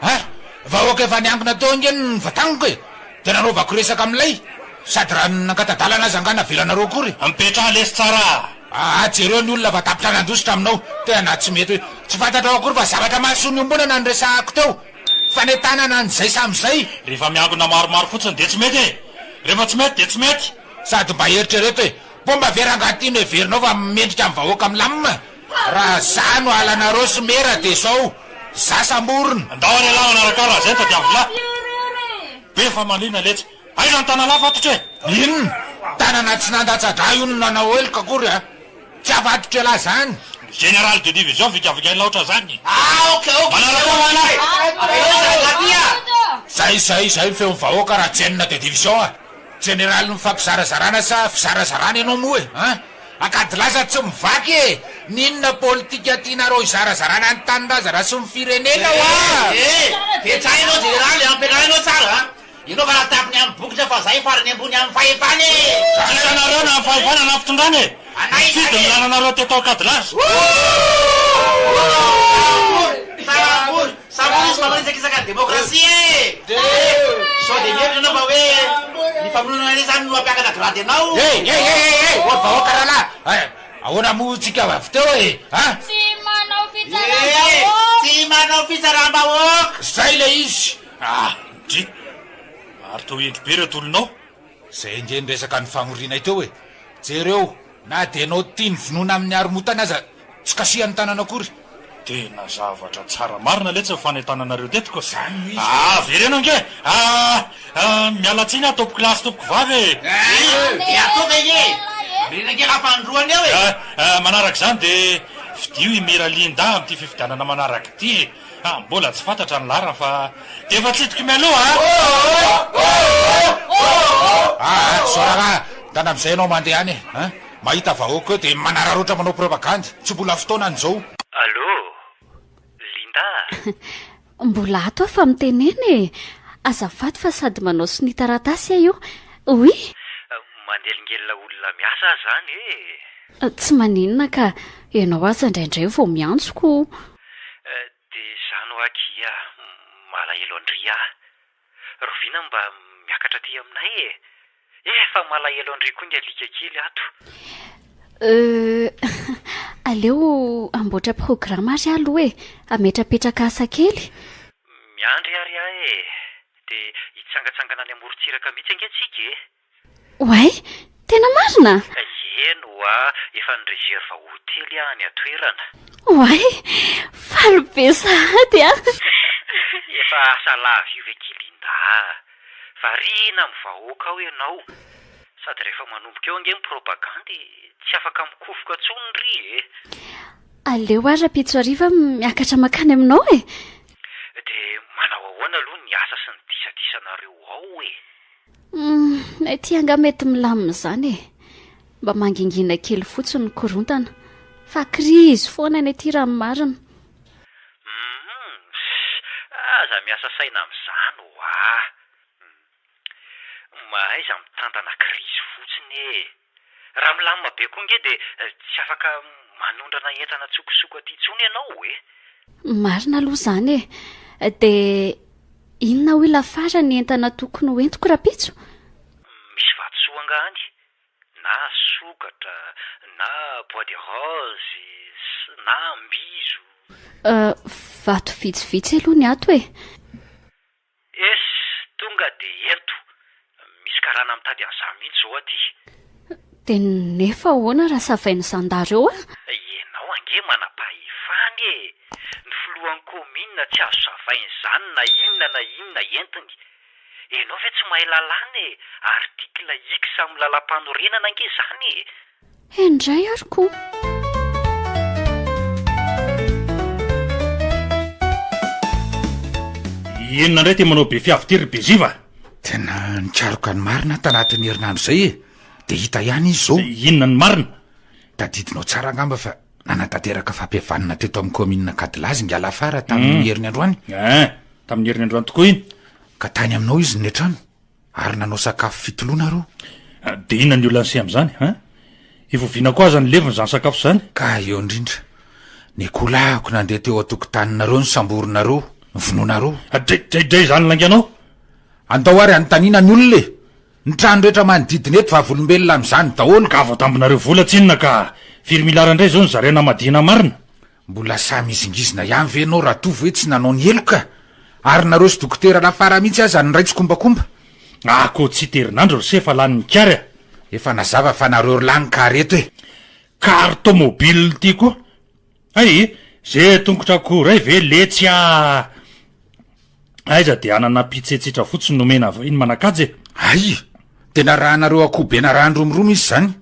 Ah, vahoaka efa niangona teo ange ny vatagniko e! Dia nanaovako resaka amin'ilay, sady raha nangata-dalana aza angaha navelanareo akory. Mipetraha lesy tsara a! Ah, jereo ny olona fa tapitra nandositra aminao, tena tsy mety hoe, tsy fantatrao akory fa zavatra mahasoa ny iombonana no resahako teo. Fanentanana an'izay samy izay. Rehefa miangona maromaro fotsiny dia tsy mety e! Rehefa tsy mety dia tsy mety! Sady mba eritrereto e! Bomba ve rangaha ty no heverinao fa mendrika ny vahoaka milamina? Raha za no halanareo sy mera dia zao, za samborina. Andao ary ialahy manaraka ahy raha zay no tadiavin'lah. Be famaliana letsy. Aiza ny tanalahy fatotra e? Inona? Tanana tsy nandatsa-drà io no nanao heloka akory a! Tsy avadiko ialahy zany. Général de division vikavikain'lah ohatran'izany. Ah ok ok. Manaraka ahy ialahy. Zay zay zay ny feon'ny vahoaka raha Gen de division a! Jeneralin'ny fampizarazarana sa fizarazarana ianao moa e? An! Ankadilaza tsy mivaky e! N'inona politika tianareo hizarazarana ny tanindrazana sy ny firenena hoa! Eh! Petraho ianao jeneraly a! Petraho ianao tsara a! Ianao fa raha tapiny amin'ny bokotra fa zahay farany ambony amin'ny fahefana e! Tsy hitanareo na amin'ny fahefana na amin'ny fitondrana e! Nifidy ny lalanareo teto Ankadilaza. Sambory! Sambory izy mamanitsakitsaka ny demokrasia e! Sao dia mihevitra ianao fa hoe ny famonoana anay izany no hampiakatra grady anao? Hey! Hey! Hey! Hey! Hey! Ô ry vahoaka rahalahy! Ahoana moa tsika avy teo e? An? Tsy manao fitsaram-bahoaka! Tsy manao fitsaram-bahoaka! Zay ilay izy! Ah! Ndry! Ary toa hendry be ireto olona ao. Zay ange ny resaka nifamorianay teo e! Jereo, na dia ianao tia ny vonoina amin'ny haromotana aza tsy kasihan'ny tanana akory. Tena zavatra tsara marina letsy ny fanentananareo teto ko. Zany no izy. Ah, avereno ange! Ah, ah, miala tsiny aho tompoko lahy sy tompoko vavy e! Eh, dia ataovy ange e! Avereno ange raha fanindroany eo e! Ah, ah, manaraka izany dia fidio i Mira Linda amin'ity fifidianana manaraka ity e! Ah, mbola tsy fantatra ny laharany fa dia efa tsidiko mialoha a! Ah, zao raharaha, ndana amin'izay ianao mandeha any e! An! Mahita vahoaka eo dia manararaotra manao propagandy, tsy mbola fotoanany izao. Allô, Linda a! Mbola ato aho fa mitenena e! Azafady fa sady manao sonia taratasy aho io. Oui? Manelingelina olona miasa aho izany e! Tsy maninona ka, ianao aza indraindray vao miantso ko. Dia izany hoa akia, malahelo an-dry aho. Rahoviana mba miakatra aty aminay e? Efa malahelo an-dry koa ny alika kely ato. Euh, aleo hamboatra programa ary aho aloha e, hametrapetraka asa kely. Miandry ary aho e! Dia hitsangatsangana any amorontsiraka mihitsy ange tsika e! Oay! Tena marina? Eny oa, efa ni-reserve hotely aho any an-toerana. Oay! Faly be sahady an! Efa asa lava io ve ki Linda a! Variana amin'ny vahoaka ao ianao. Sady rehefa manomboka eo ange ny propagandy tsy afaka mikofoka intsony ry e! Aleo ary rahampitso hariva miakatra mankany aminao e! Dia manao ahoana aloha ny asa sy ny disadisanareo ao e? Humm, ity angaha mety milamina izany e! Mba mangingina kely fotsiny ny korontana. Fa krizy foana ny aty raha ny marina. Humm, aza miasa saina amin'izany ho'a. Mahaiza mitantana krizy fotsiny e! Raha milamina be koa ange dia tsy afaka manondrana entana an-tsokosoko aty intsony ianao e! Marina aloha izany e! Dia inona hoy Lafara ny entana tokony ho entiko rahampitso? Misy vatosoa angaha any? Na sokatra, na bois de rose, na mbizo. Vato vitsivitsy aloha ny ato e! Es, tonga dia ento. Misy karana mitady an'izany mihitsy izao aty. Dia nefa ahoana raha savain'ny zandary eo aho? Ianao ange manam-pahefana e! Ny filoha. filohan'ny kaominina tsy azo savaina izany na inona na inona entiny. Enao ve tsy mahay lalàna e! Article X amin'ny lalàmpanorenana ange izany e! Indray ary ko! Inona indray ty manao be fiavy ty ry Beziva? Tena nikaroka ny marina aho tanatin'ny herinandro izay e! Dia hita ihany izy izao. Inona ny marina? Tadidinao tsara angamba fa nanatanteraka fampihavanana teto amin'ny kaominina Ankadilaza ingahy Lafara tamin'ny heriny androany. Ein, tamin'ny heriny androany tokoa iny. Ka tany aminao izy no niantrano, ary nanao sakafo fitoloha nareo. Dia inona ny olan'i se amin'izany, hein? Efa oviana koa aza no levona izany sakafo izany? Ka eo indrindra. Ny akoholahiko nandeha teo an-tokotaninareo nosamborinareo, novonoinareo. Dray, dray, dray izany lainganao! Andao ary hanontaniana ny olona e! Ny trano rehetra manodidina eto vavolombelona amin'izany daholo. Ka voatambinareo vola tsinona ka! Firy miliara indray izao no zaraina hamadihana marina? Mbola sahy mihizingizina ihany ve ianao Ratovo hoe tsy nanao ny heloka? Ary nareo sy dokotera Lafara mihitsy aza niray tsikombakomba. Ah ko tsy hita herinandro ry se fa lany ny kary a! Efa nazava fa nareo ry lahy ny kary eto e! Kary tomobile ty koa! Hay! Ze tongotra akoho iray ve letsy ah! Aiza de anana mpitsetsitra fotsiny nomena iny manakaja e! Hay! De narahanareo akoho be narahan-dromoromo izy zany!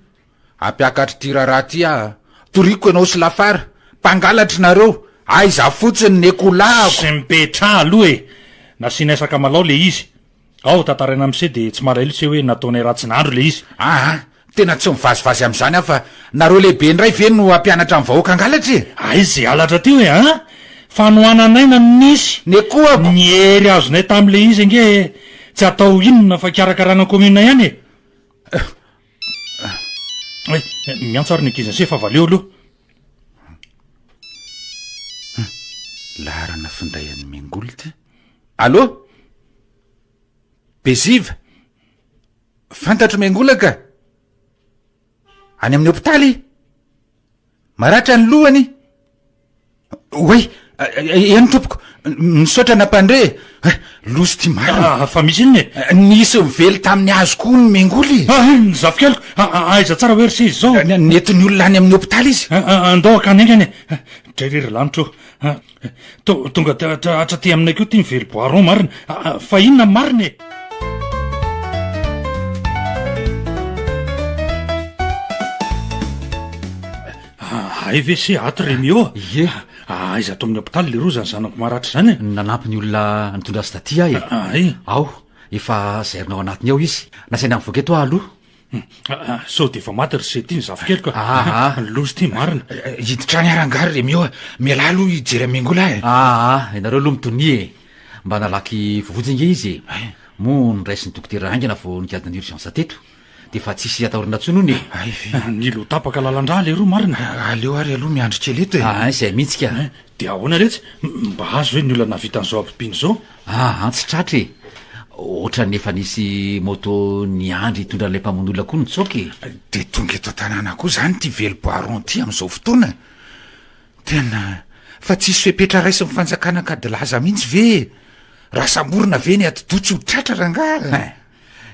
Hampiakatr ty raharaha ty aho a! Toriko ianao sy Lafara! Mpangalatry nareo! Aiza fotsiny ny ekolahako! Sy mipetraha aloha e! Nasianay sakamalao le izy. Ao tantaraina amse de tsy malahelo se hoe nataonay ratsy nahandro le izy. Aa! Tena tsy mivazivazy amzany aho fa nareo lehibe ndray ve no hampianatra ny vahoaka hangalatra e! Aiza ze halatra teo e an! Fanohanan'aina no nisy. Ny akohako! Ny hery azonay tamle izy ange tsy atao inona fa karakarana commune ihany e! Hay, miantso ary ny ankizy anse fa valeo aloha. Laharana finday an'i Mengoly ty. Allô? Beziva? Fantatro Mengola ka. Any amin'ny hopitaly? Maratra ny lohany? Oay, eny tompoko, misaotra nampandre e. Loza ity marina. Ah, fa misy inona e? Nisy nively tamin'ny hazo koa ny Mengoly e. Ah, ny zafikeliko, aiza tsara hoe ry se izy izao? Nentin'ny olona any amin'ny hopitaly izy. Andao hakany haingana e. Dray re ry lanitra ô. Tonga hatraty aminay koa ity mively bois rond marina. Fa inona marina e? Hay ve se ato Rémi ô? Ie. Aiza ato amin'ny hopitaly leroa izany zanako maratra izany e? Nanampy ny olona nitondra azy taty aho e. Hay. Ao, efa zairina ao anatiny ao izy. Nasaina nivoaka eto aho aloha. Sao dia efa maty ry se ty ny zafikeliko a. Aa. Loza ity marina. Hiditra any ary angaha ry Rémi ô? Mialà aloha hijery an'i Mengola e. Aa, ianareo aloha mitonia e. Mba nalaky voavonjy ange izy e. Moa noraisin'ny dokotera haingana vao nigadona ny urgence teto. Dia efa tsisy atahorana intsony hono e. Hay ve. Nila ho tapaka lalan-drà leroa marina. Aleo ary aloha miandry kely eto e. Aa, izay mihitsy ka. Dia ahoana retsy? Mba azo ve ny olona nahavita an'izao habibiana izao? Aa, tsy tratra e. Ohatran'ny efa nisy moto niandry hitondra an'ilay mpamono olona koa nitsoaka e. Dia tonga eto an-tanàna koa izany ity vely bois rond ity amin'izao fotoana? Tena fa tsisy fepetra raisin'ny fanjakana Ankadilaza mihitsy ve e? Raha samborina ve ny atidoha tsy ho tratra rangaha? Hein!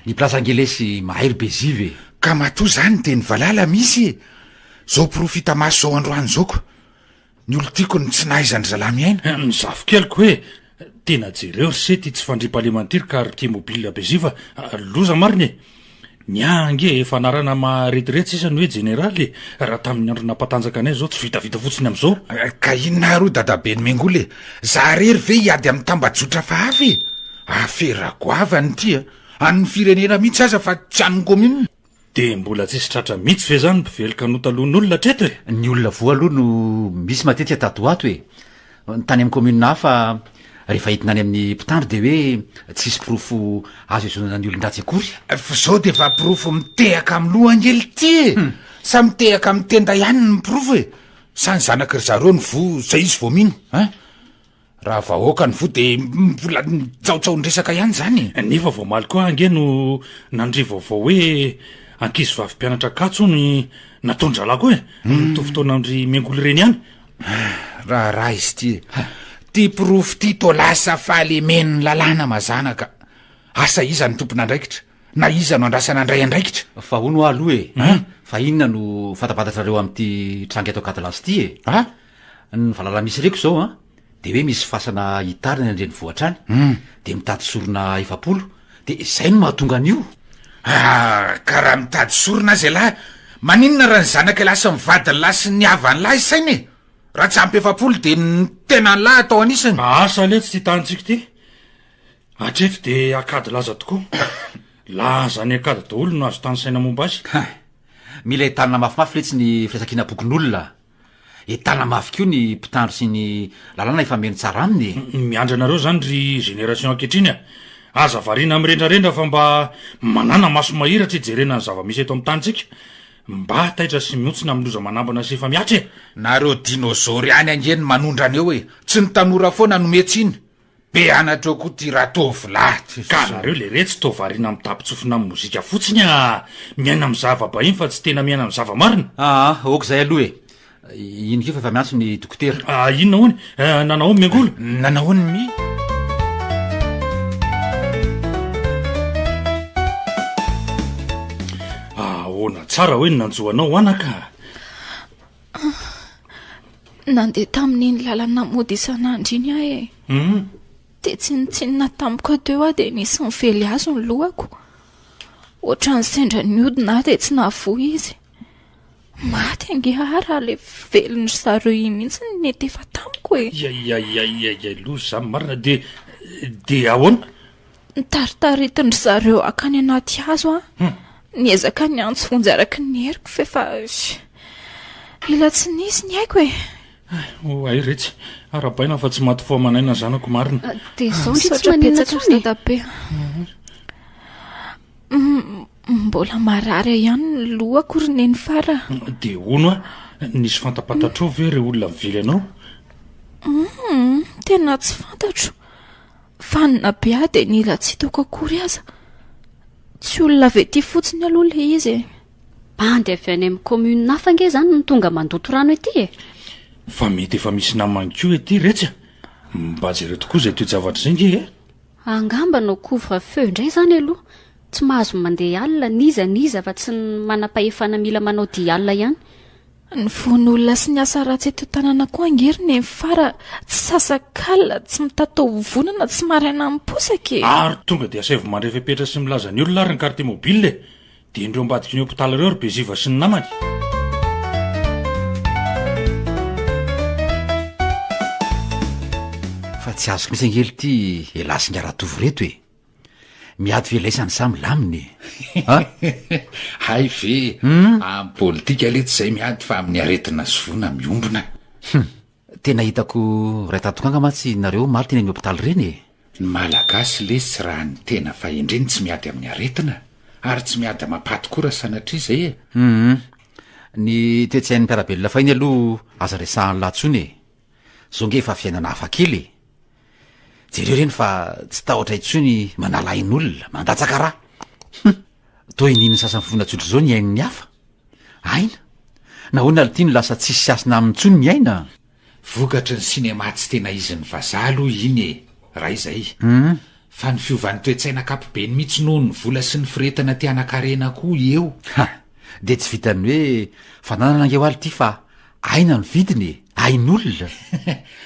Ny Place Angelesy mahay ry Beziva e! Ka matoa izany dia ny valala misy e! Zao porofo hita maso zao androany zao ko! Ny olon-tiako no tsy nahaizan-dry zalahy miaina. Ny zafikeliko hoe, tena jereo ry se ty tsy fandriampahalemana ty ry quartier mobile Beziva a, loza marina e! Ny ahy ange efa anarana maharetirety sisa ny hoe jeneraly e, raha tamin'ny andro nampatanjaka anay zao tsy vitavita fotsiny amin'izao. Ka inona ary hoy dadaben'i Mengola e? Za rery ve hiady amin'ny tambajotra hafahafa e? Afera goavana ity a! An'ny firenena mihitsy aza fa tsy an'ny commune. Dia mbola tsisy tratra mihitsy ve zany mpively kanota alohan'olona hatreto e? Ny olona voa aloha no misy matetika tato ho ato e! Ny tany amin'ny commune hafa rehefa entina any amin'ny mpitandro dia hoe tsisy porofo azo ihazonana ny olon-dratsy akory. Fa zao dia efa porofo mitehaka amin'ny loha ange lty e! Sa mitehaka amin'ny tenda ihany ny porofo e? Sa ny zanaky ry zareo no voa zay izy vao mino hein? Raha vahoaka ny voa dia mbola mitsaotsaon-dresaka ihany izany e! Nefa vao omaly koa ange no nandre vaovao hoe ankizivavy mpianatra Ankatso hono nataon-drahalahy koa e! Mitovy taona amin-dry Miangoly ireny ihany. Raharaha izy ity e! Ity porofo ity toa lasa fahalemen'ny lalàna mazàna ka! Asa iza no tompon'andraikitra? Na iza no andrasana handray andraikitra? Fa hono hoa aloha e! Fa inona no fantapantatrareo amin'ity tranga eto Ankadilaza ity e? Ny valala misy reko izao an! De hoe misy fasana hitarina any an-drenivohitra any, de mitady sorona 40, de izay no mahatonga an'io. Ah, ka raha mitady sorona aza ialahy, maninona raha ny zanak'ialahy sy ny vadin'lahy sy ny havan'lahy isaina e? Raha tsy ampy 40 de ny tenan'lahy atao anisany. Asa letsy ity tanintsika ity. Hatreto de Akady laza tokoa. Laza any Akady daholo no azo tanisaina momba azy. Hay! Mila entanina mafimafy letsy ny firaisankinam-pokonolona a! Entanina mafy koa ny mpitandro sy ny lalàna hifameno tsara aminy e! Miandry anareo zany ry génération ankehitriny a! Aza variana mirendrarendra fa mba manàna maso mahiratra hijerena ny zava-misy eto amin'ny tanintsika. Mba taitra sy mihontsina amin'ny loza manambana sy efa mihatra e! Nareo dinosaures ihany ange no manondrana eo e! Tsy ny tanora foana no miha-tsiny! Be anatra eo koa ty ratovolahy ty. Ka nareo leretsy toa variana mitapitsofina amin'ny mozika fotsiny ah! Miaina amin'ny zava-bahiny fa tsy tena miaina amin'ny zava-marina. Aa ok zay aloha e! Iny koa fa efa miantso ny dokotera. Ah inona hono? Nanao ahoana Miangola? Nanao ahoana Mi? Ahoana tsara hoe ny nanjo anao anaka? Nandeha tamin'iny lalana mody isan'andro iny aho e. Dia tsinontsinona tampoka teo aho dia nisy nively hazo ny lohako. Ohatran'ny sendra nihodina aho dia tsy nahavoa izy. Maty ange aho raha ilay velin-dry zareo iny mihitsy no niantefa tamiko e. Iaiaiaiaiai, loza izany marina. Dia, dia ahoana? Nitaritaritin-dry zareo hankany anaty hazo aho. Niezaka niantso vonjy araka ny heriko fa efa ela tsy nisy ny aiko e. Oay retsy, arahabaina fa tsy maty fo aman'aina ny zanako marina. Dia izao ndry tsy Misaotra maninona betsaka intsony e. dadabe. Mbola marary ahy ihany ny lohako ry Nenifara. Dia hono aho, nisy fantapantatrao ve ireo olona nively anao? Tena tsy fantatro. Fanina be aho dia nila tsy hitako akory aza. Tsy olona avy ety fotsiny aloha ilay izy e. Bandy avy any amin'ny commune hafa ange izany no tonga mandoto rano ety e. Fa mety efa misy namany koa ety retsy a! Mba jereo tokoa izay toe-javatra izay nge e! Angamba hanao couvre feu indray izany aloha. Tsy mahazo mandeha alina n'iza n'iza afa tsy ny manam-pahefana mila manao dia alina ihany. Ny vono olona sy ny asa ratsy eto an-tanàna koa ange ry Nenifara tsy sasak'alina, tsy mitatao vovonana, tsy maraina miposaka e! Ary tonga dia asaivo mandray fepetra sy milaza ny olona ary ny quartier mobile e! Dia indreo ambadiky ny hopitaly ireo ry Beziva sy ny namany. Fa tsy azoko mihitsy ange ity elah sy ingahy Ratovo ireto e! Miady ve laisany sa milamina e? A? Hay ve, amin'ny politika letsy izay miady fa amin'ny aretina sy voa miombona. Hum! Tena hitako ray tatokanga mantsy nareo omaly teny amin'ny hopitaly ireny e! Ny Malagasy lesy raha ny tena fahendreny tsy miady amin'ny aretina ary tsy miady amam-paty koa raha sanatria izay e! Hum! Ny toe-tsain'ny mpiara-belona fahiny aloha aza resahan'lah tsony e! Zao nge efa fiainana hafa kely e! Jereo ireny fa tsy tahotra intsony manala ain'olona, mandatsaka ra! Hum! Toa inian'ny sasany fona tsotra izao ny ain'ny hafa. Aina? Nahoana lty no lasa tsisy hasina aminy intsony ny aina? Vokatry ny sinema tsy tena izin'ny vazaha aloha iny e! Raha izay. Fa ny fiovan'ny toe-tsaina ankapobeny mihitsy noho ny vola sy ny firehetana te hanan-karena koa eo. Ha! Dia tsy vitan'ny hoe fananana ange hoa lty fa aina no vidiny e! Ain'olona!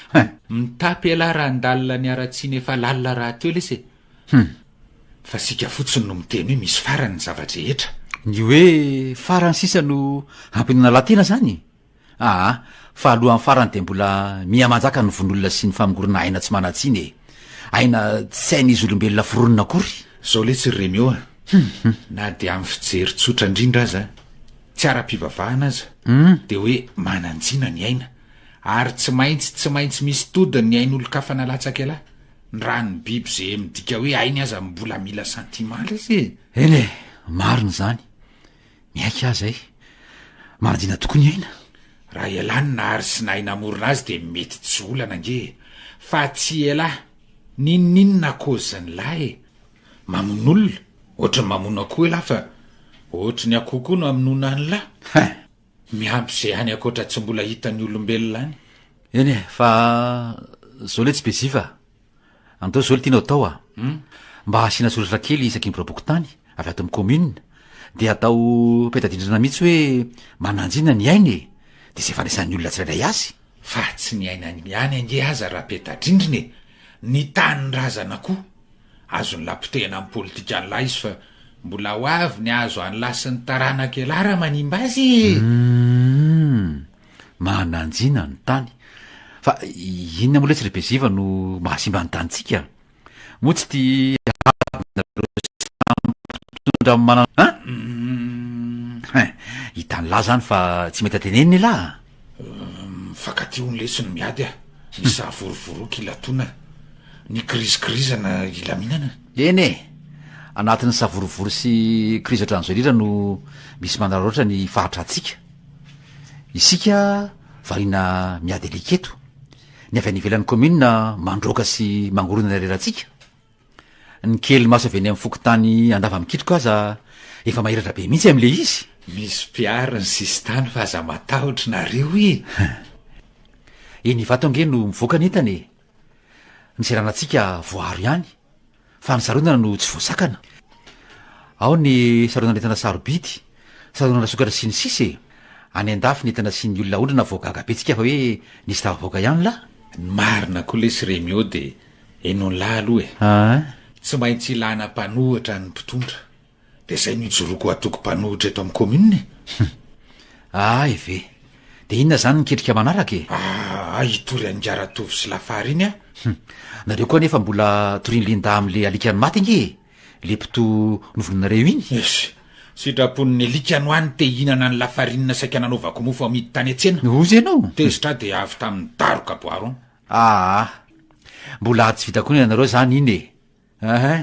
Ha! Mitapy ialahy raha handalina ny haratsiana efa lalina rahateo lesy e! Hum! Fa isika fotsiny no miteny hoe misy farany ny zava-drehetra. Ny hoe farany sisa no hampinoana lahy tena zany? Aa, fa alohan'ny farany dia mbola miha manjaka ny vono olona sy ny famongorana aina tsy manan-tsiny e! Aina tsy hain'izy olombelona foronina akory. Zao letsy ry Remio a! Na dia amin'ny fijery tsotra indrindra aza, tsy ara-pivavahana aza, dia hoe manan-tsina ny aina, ary tsy maintsy tsy maintsy misy todiny ny ain'olon-kafa nalatsaka ialahy. Ny ràn'ny biby ze midika hoe ainy aza mbola mila sentiment lesy e! Eny e, marina izany. Miaiky aho izay. Manadina tokoa ny aina. Raha ialahy no nahary sy nahay namorona azy dia mety tsy olana ange e! Fa tsy ialahy, n'inon'inona cause-n'ilahy e! Mamono olona, ohatry ny mamono akoho ialahy fa ohatry ny akoho koa no hamonoana an'ilahy. Hein! Miampy izay any ankoatra tsy mbola hitan'ny olombelona any. Eny e, fa zao letsy Beziva a! Andao zao le tianao atao a! Mba asiana soratra kely isaky ny biraom-pokontany avy ato amin'ny commune dia atao peta-drindrina mihitsy hoe mananjina ny aina e! Dia izay fandraisan'ny olona tsirairay azy. Fa tsy ny aina ihany ange aza raha peta-drindrina e! Ny tanindrazana koa! Azon'lah potehina amin'ny politikan'lah izy fa mbola ho avy ny hahazo an'lah sy ny taranak'elah raha manimba azy e! Humm! Mananjina ny tany. Fa inona moa letsy ry Beziva no mahasimba ny tanintsika? Moa tsy ty adinareo samy mpitondra manana an? Hein! Hitan'lah zany fa tsy mety atenenina elah a! Mifankatia hono lesy ny miady a! Ny savorovoroka ilatoana, ny kirizikirizana ilaminana. Eny e! Anatin'ny savorovoro sy krizy ohatran'izao indrindra no misy manararaotra ny fahatrantsika. Isika variana miady alika eto. Ny avy any ivelan'ny commune mandroaka sy mangorona ny harerantsika. Ny kely maso avy eny amin'ny fokontany Andavamikitroka aza efa mahiratra be mihitsy amin'ilay izy. Misy mpiaro ny sisintany fa aza matahotra nareo e! Eny Ivato ange no mivoaka ny entana e! Ny seranantsika voaaro ihany fa ny saronana no tsy voasakana. Ao ny saronana entana sarobidy, saronana sokatra sy ny sisa e! Any andafy ny entana sy ny olona aondrana vao gaga be tsika fa hoe nisy tafavoaka ihany lah. Ny marina koa lesy Remio de Henon'lah aloha e! Tsy maintsy ilana mpanohitra ny mpitondra. Dia izay no ijoroako ho antoko mpanohitra eto amin'ny commune e! Hum. Ay ve! Dia inona izany ny ketrika manaraka e? Aa, hitory an'i Ngaratovo sy Lafara iny aho. Hum. Nareo koa anefa mbola torian'i Linda amin'le alikany maty ange e! Le mpito novonoinareo iny. Esy! Sitrapon'ny alika no any te hihinana ny lafarinina saika nanaovako mofo amidy tany an-tsena. Hozy ianao? Tezitra aho dia avy tamin'ny daroka boiron. Aa! Mbola ady tsy vita koa ny anareo zany iny e! Ehe!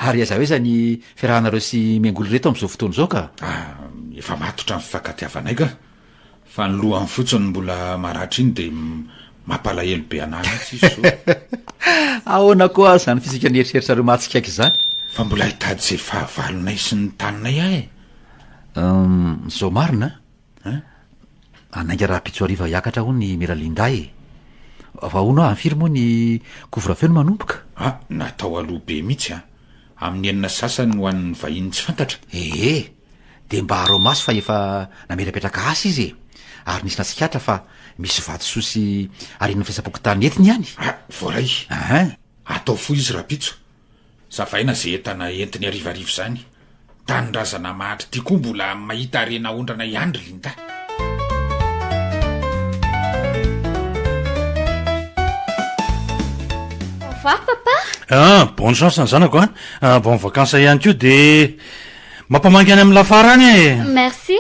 Ary aiza ho aiza ny fiarahanareo sy Miangoly ireto amin'izao fotoana izao ka? Ah! Efa matotra ny fifankatiavanay ka! Fa ny lohany fotsiny no mbola maratra iny dia mampalahelo be anah mihitsy izy izao. Ahoana koa ary izany fizika ny eritreritrareo mahatsikaiky izany? Fa mbola hitady izay fahavalonay sy ny taninay aho e! Hum, izao marina an! Hein? Hanainga rahampitso hariva hiakatra hono i Miralinda e! Fa hono hoa, firy moa ny couvre feu no manomboka? Ah, natao aloha be mihitsy an! Amin'ny enina sasany ho an'ny vahiny tsy fantatra. Ee, dia mba araho maso fa efa nametrapetraka asa izy e! Ary nisy natsikaritra fa misy vatosoa sy harena fiasam-pokontany entiny any. Ah, voaray. Hein? Atao fohy izy rahampitso. Savaina ze entana entiny harivariva izany. Tanindrazana mahantra ity koa mbola mahita harena aondrana ihany ry Linda. Au revoir papa. Ah, bonne chance ny zanako a. Ah, bon vacances ihany koa de mampamangy any amin'ny lafara any e. Merci.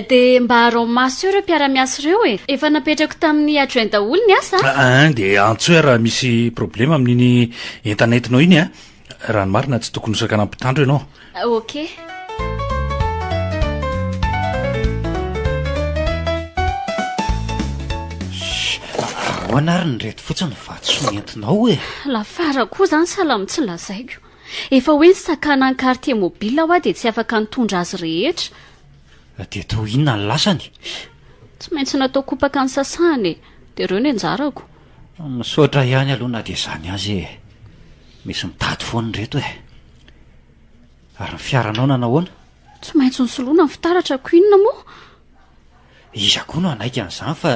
De mba araho maso eo ireo mpiara-miasa ireo e. Efa napetrako tamin'ny adjoint daholo ny asa a. Ah, de antsoy raha misy problème amin'iny entana entinao iny a. Raha ny marina tsy tokony ho sakana mpitandro ianao. Ok. Ahoana ary ny reto fotsiny vatosoa nentinao e? Lafara koa izany sahala amin'ny tsy lazaiko. Efa hoe nisakana ny quartier mobile hoa dia tsy afaka nitondra azy rehetra. Dia toa inona ny lasany? Tsy maintsy natao kopaka ny sasahana e! Dia ireo ny anjarako. Misaotra ihany aloha na dia izany aza e! Misy mitady foana ireto e! Ary ny fiaranao nanahoana? Tsy maintsy nosoloina ny fitaratra ko inona moa? Iza koa no hanaiky an'izany fa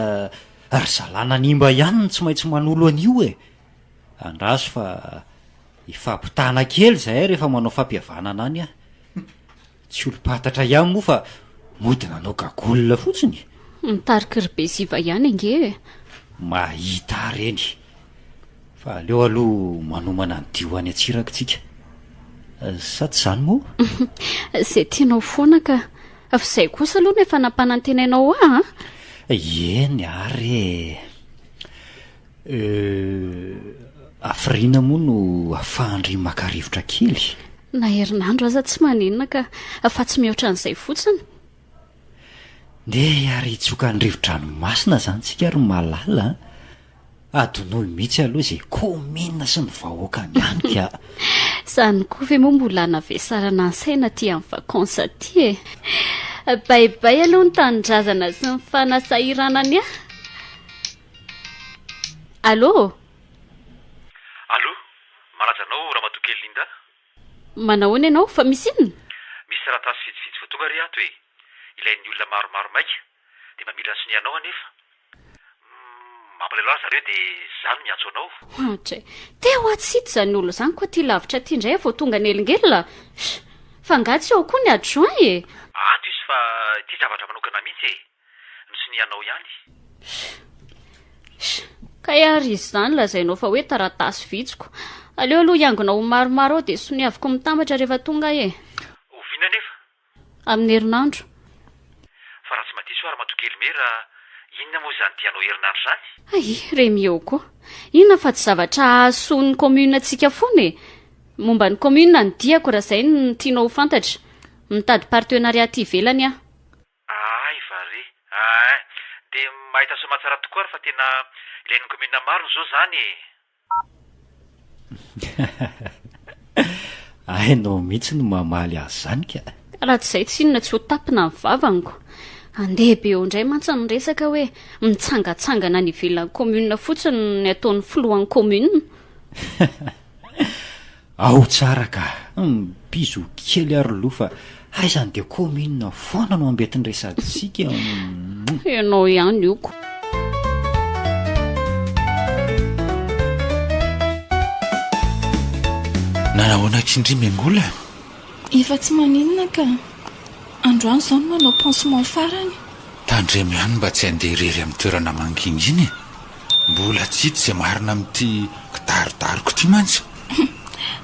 ry zalahy nanimba ihany no tsy maintsy manolo an'io e! Andraso fa hifampitana kely izahay rehefa manao fampihavanana any aho. Tsy olom-pantatra ihany moa fa mody nanao gagola fotsiny. Mitarika ry Beziva ihany ange e! Mahita ahy ireny. Fa aleo aloha manomana ny dia ho any Antsiraka tsika. Sa tsy izany moa? Izay tianao foana ka. Fa izay kosa aloha no efa nampanantenainao ahy an! Eny ary e! Euh, hafiriana moa no afahan-dry maka rivotra kely? Na herinandro aza tsy maninona ka, fa tsy mihoatra an'izay fotsiny. Ndeha ary hitsoka ny rivo-dranomasina izany tsika ry Malala a! Adinoy mihitsy aloha izay kaominina sy ny vahoakany any ka! Izany koa ve moa mbola hanavesarana ny saina aty amin'ny vacances aty e! Bye bye aloha ny tanindrazana sy ny fanasahiranany ahy! Allô? Allô, manaja anao ramatoa kely Linda. Manahoana ianao? Fa misy inona? Misy taratasy vitsivitsy vao tonga re ato e! Ilain'ny olona maromaro maika, dia mba mila sonianao anefa. Mampalahelo ahy zareo dia za no miantso anao. Ohatra e! Te ho atsy hita izany olona izany koa aty lavitra aty indray aho vao tonga nelingelina. Sh! Fa angaha tsy ao koa ny adjoint e? Ato izy fa ity zavatra manokana mihitsy e! Ny sonianao ihany. Sh! Sh! Kay ary izy izany lazainao fa hoe taratasy vitsiko. Aleo aloha hiangona ho maromaro ao dia soniaviko mitambatra rehefa tonga aho e! Oviana anefa? Amin'ny herinandro. Fa raha tsy madiso aho Ramatoa Kelmera, inona moa izany dianao herinandro izany? Hay, Remio koa. Inona fa tsy zavatra hahasoa ny commune-ntsika foana e! Momba ny commune ny diako raha izay no tianao ho fantatra. Mitady partenariat aty ivelany aho. Hay va re! Ein! Dia mahita soamatsara tokoa ary fa tena ilain'ny commune marina izao izany e! Hainao mihitsy ny mamaly azy izany ka. Raha tsy izay tsinona tsy ho tapina ny vavaniko. Andeha be eo indray mantsy ny resaka hoe mitsangatsangana any ivelan'ny commune fotsiny ny ataon'ny filohan'ny commune. Ao tsara ka! Bisous kely ary loha fa aizany dia commune foana no ambetin-dresaditsika e! Ianao ihany io ko. Nanahoana aky ndry Mengola? Efa tsy maninona ka. Androany izao no manao pansement farany. Tandremo ihany mba tsy handeha irery amin'ny toerana mangingina e! Mbola tsy hita izay marina amin'ity kidarodaroka ity mantsy.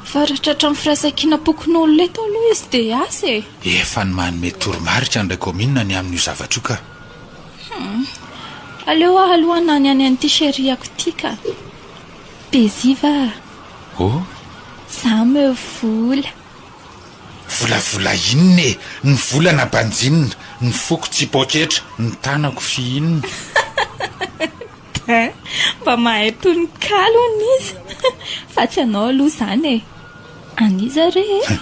Fa raha tratran'ny firaisankinam-pokonolona eto aloha izy dia asa e! Efa ny manome toromarika ny Raikominina ny amin'io zavatra io ka. Hum. Aleo aho aloha hanany any an'ity chérie-ako ity ka. Beziva a! Oh? Za meo vola. Volavola inona e! Ny volana banjinina, ny foko tsy poketra, ny tanako fihinina. Hein! Mba mahay tononkalo hono izy! Fa tsy anao aloha izany e! An'iza re e?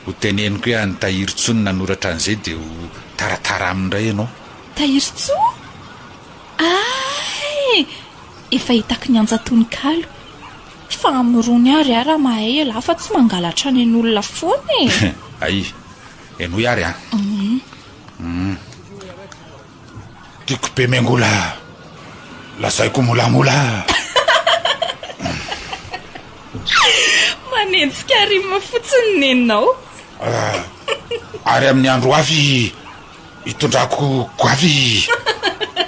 Ho teneniko hoe an'i Tahiritsoa no nanoratra an'izay dia ho taratara aminy indray ianao. Tahiritsoa? Hay! Efa hitako ny antsa tononkalo. Fa amorony ary aho raha mahay ialahy fa tsy mangalatra any an'olona foana e! Hay! Henoy ary an! Hum. Tiako be Mengola! Lazaiko molamola! Manenjika rima fotsiny nenao. Ary amin'ny andro ho avy Itondrako goavy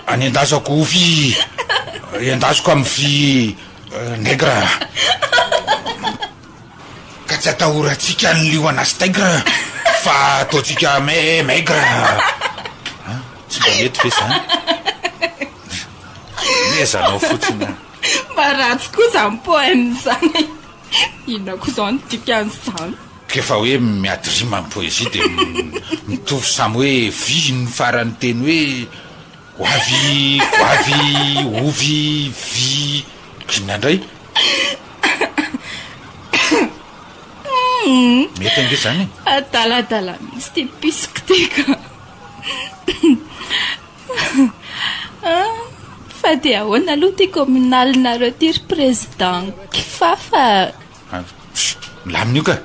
Anendazako ovy Endaziko amin'ny vy nègre Ka tsy atahorantsika ny liona sy tigre Fa ataontsika mai maigre An? Tsy mba mety ve izany? Mezanao fotsiny aho. Mba ratsy koa izany poème izany e! Inona koa izao no dikan'izany? K'efa hoe miady rima ny poésie dia mitovy samy hoe vy ny faran'ny teny hoe goavy, goavy, ovy, vy, inona indray? Mety ange izany e! Adaladala mihitsy ity pisoko ity ka! Fa dia ahoana aloha ity communal-nareo ity ry président kifafa? Milamina io ka!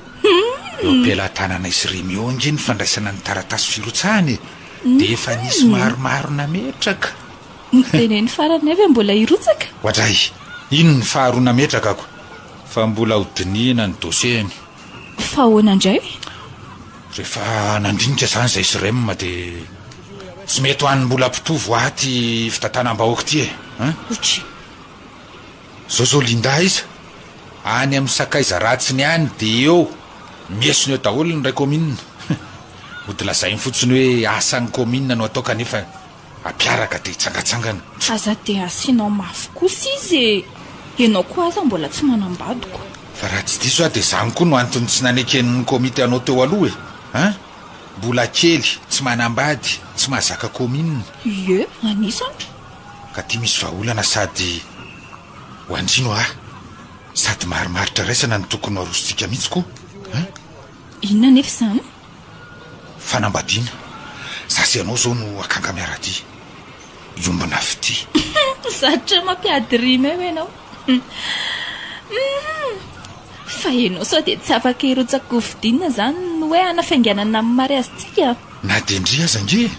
Eo am-pelatananay sy Remy eo ange ny fandraisana ny taratasy firotsahana e! Dia efa nisy maromaro nametraka. Teneno farany ve mbola hirotsaka? Oadray! Iny ny faharoa nametrakako fa mbola ho dinihina ny dossier-ny. Fa ahoana indray? Rehefa nandinika izany izay sy Rem dia tsy mety ho an'ny mbola mpitovo ahy ity fitantanam-bahoaka ity e! Hein? Otry. Zao zao Linda aiza? Any amin'ny sakaiza ratsiny any dia eo miesona eo daholo ny ray kaominina. Mody lazainy fotsiny hoe asan'ny kaominina no atao kanefa Ampiaraka dia hitsangatsangana. Aza dia asianao mafy kosa izy e! Ianao koa aza mbola tsy manambady ko. Fa raha tsy diso aho dia izany koa no antony tsy naneken'ny komity anao teo aloha e! Hein? Mbola kely, tsy manambady, tsy mahazaka kaominina. Ie, anisany. Ka ty misy vahaolana sady ho andrino ah! Sady marimaritra raisana no tokony ho arosontsika mihitsy ko! Hein? Inona anefa izany? Fanambadiana, za sy ianao zao no akanga miara-dia, hiombona fitia. Zatra mampiady rima eo ianao. Humm. Fa ianao sao dia tsy afaka hirotsaka hofidiana izany ny hoe hanafainganana ny mariazintsika? Na dia ndry aza ange e!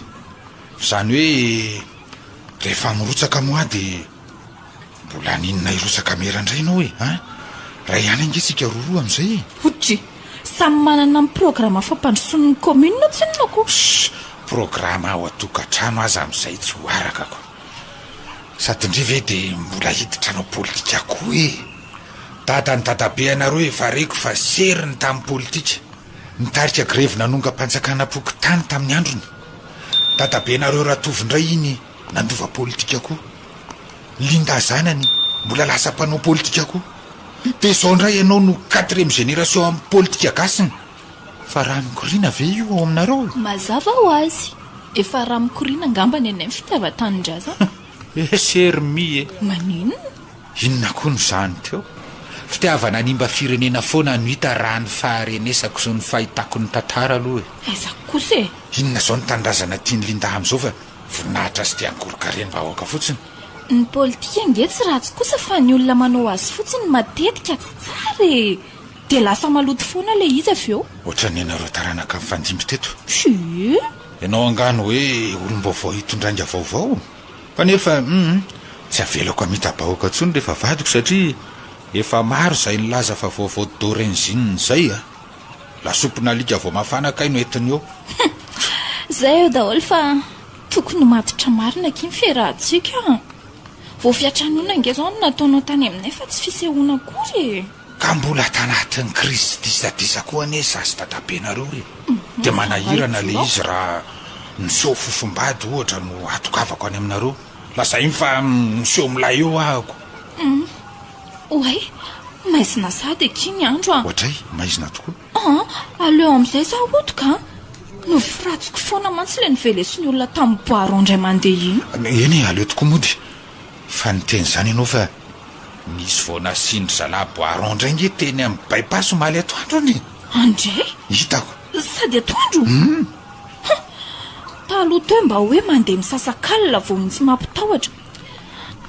F'izany hoe rehefa mirotsaka moa aho dia. Mbola haninona hirotsaka mera indray ianao e, an? Ray ihany ange isika roroa amin'izay e! Odry! Samy manana ny programa fampandrosoany ny commune tsinona ko! Shh! Programa ao an-tokantrano aza amin'izay tsy ho arakako. Sady ndry ve dia mbola hiditra hanao politika koa e! Dada ny dadabe anareo efa reko fa seriny tamin'ny politika. Nitarika grevy nanongam-panjakana pokontany tamin'ny androny. Dadabenareo Ratovo indray iny nandova politika koa. Linda zanany mbola lasa mpanao politika koa. Dia izao indray ianao no quatrième génération amin'ny politika gasiny. Fa rà mikoriana ve io ao aminareo e? Mazava ho azy. Efa rà mikoriana angamba ny anay ny fitiavan-tanindrazana. Ese ry Mi e! Maninona? Inona koa no izany teo? Fitiavana hanimba firenena foana no hita raha ny faharenesako sy ny fahitako ny tantara aloha e! Aiza kosa e! Inona izao ny tanindrazana tian'i Linda amin'izao fa voninahitra sy te hangoron-karem-bahoaka fotsiny? Ny politika ange tsy ratsy kosa fa ny olona manao azy fotsiny matetika tsy tsara e! Dia lasa maloto foana ilay izy avy eo. Ohatran'ny ianareo taranaka nifandimby teto. Tsia! Ianao angaha no hoe olom-baovao hitondra ainga vaovao? Kanefa hum tsy avelako hamita-bahoaka intsony rehefa vadiko satria efa maro izay nilaza fa vaovao d'origine izay a! Lasopin'alika vao mafana kay no entiny eo. Hum! Zay eo daholo fa tokony ho matotra marina akia ny fiarahantsika a! Vao fiantranoana ange izao no nataonao tany aminay fa tsy fisehoana akory e! Ka mbola tanatin'ny crise sy disadisa koa anie za sy dadabenareo e! Dia manahirana le izy raha miseho fofombady ohatra no hatokavako any aminareo. Lazainy fa miseho milay eo ahako. Hum! Oay! Maizina sahady akia ny andro a! Oadray, maizina tokoa. An! Aleo amin'izay za hody ka! Nofiratsiko foana mantsy ilay novelesin'ny olona tamin'ny bois rond indray mandeha iny. Eny e, aleo tokoa mody. Fa niteny izany ianao fa nisy vao nasian-dry zalahy bois rond indray nge teny amin'ny by pass omaly atoandro anie! Andray! Hitako. Sady atoandro? Hum! Hum! Taloha teo mba hoe mandeha misasakalina vao misy mampitahotra.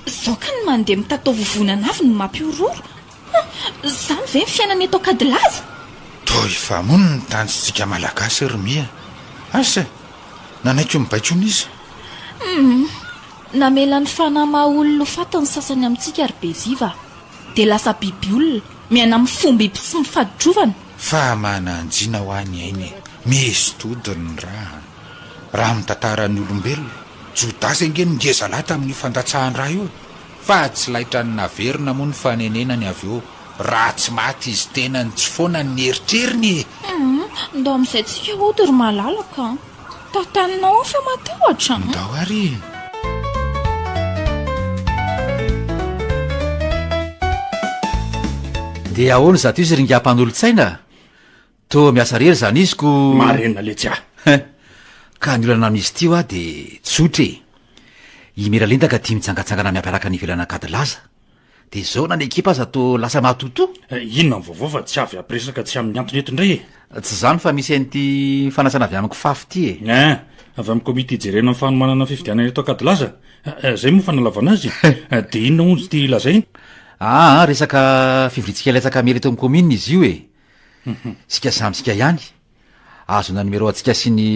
Izao ka ny mandeha mitatao vovonana avy no mampihorohoro. Hum! Izany ve ny fiainana eto Ankadilaza? Toa efa hamono ny tanjontsika Malagasy ry Mia. Asa e! Nanaiky ho mibaikoana izy. Hum! Namela ny fanahy maha olona ho faty ny sasany amintsika ry Beziva a! Dia lasa biby olona, miaina amin'ny fom-biby sy mifaditrovana. Fa mananjina hoa ny aina e! Misy tody ny ra a! Raha amin'ny tantaran'ny olombelona, Jodasy ange no ngeza lahy tamin'io fandatsahan-dra io e! Fa tsy laitran'ny naverina moa ny fanenenany avy eo, raha tsy maty izy tenany tsy foana ny eritreriny e! Hum! Ndao amin'izay tsika hody ry malalaka a! Tantaninao aho fa matahotra an! Ndao ary e! Dia ahoana izato izy ry ingahy mpanolotsaina? Toa miasa irery izany izy ko. Marina letsy ah. Hein! Ka ny olana amin'izy ity hoa dia tsotra e! I Miralenta ka tia mitsangatsangana miampiaraka any ivelan'Ankadilaza. Dia izao na ny ekipa aza toa lasa matotoa. Inona ny vaovao fa tsy avy hampiresaka tsy amin'ny antony eto indray e? Tsy izany fa misy an'ity fanasana avy amiko fafy ity e! Hein! Avy amin'ny komity hijerena ny fanomanana ny fifidianana eto Ankadilaza? Izay moa fanalavana azy? Dia inona hono ity lazainy? Aa, resaka fivoriantsika latsaka hamela eto amin'ny commune izy io e! Isika samy isika ihany. Ahazoana numéro antsika sy ny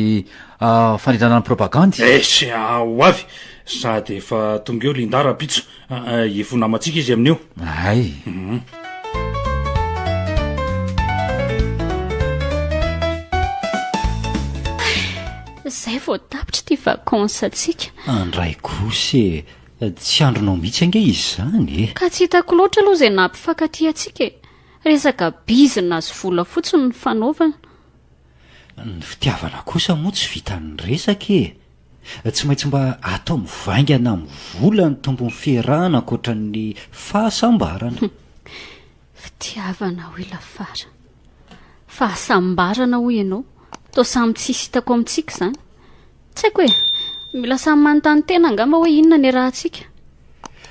fandrindrana ny propagandy. Eish, ho avy. Sady efa tonga eo Linda rahampitso. Efa ho namantsika izy amin'io. Hay. Zay vao tapitra ity vacances antsika. Andray kosa e! Tsy andrinao mihitsy ange izy izany e! Ka tsy hitako loatra aloha izay nampifankatia antsika e! Resaka bizina sy vola fotsiny no fanaovana. Ny fitiavana kosa moa tsy vitan'ny resaka e! Tsy maintsy mba atao mivaingana amin'ny vola ny tombon'ny fiarahana ankoatra ny fahasambarana. Fitiavana hoy Lafara. Fahasambarana hoy ianao. Toa samy tsisy hitako amintsika izany. Tsy haiko e! Mila samy manontany tena angamba hoe inona ny iarahantsika.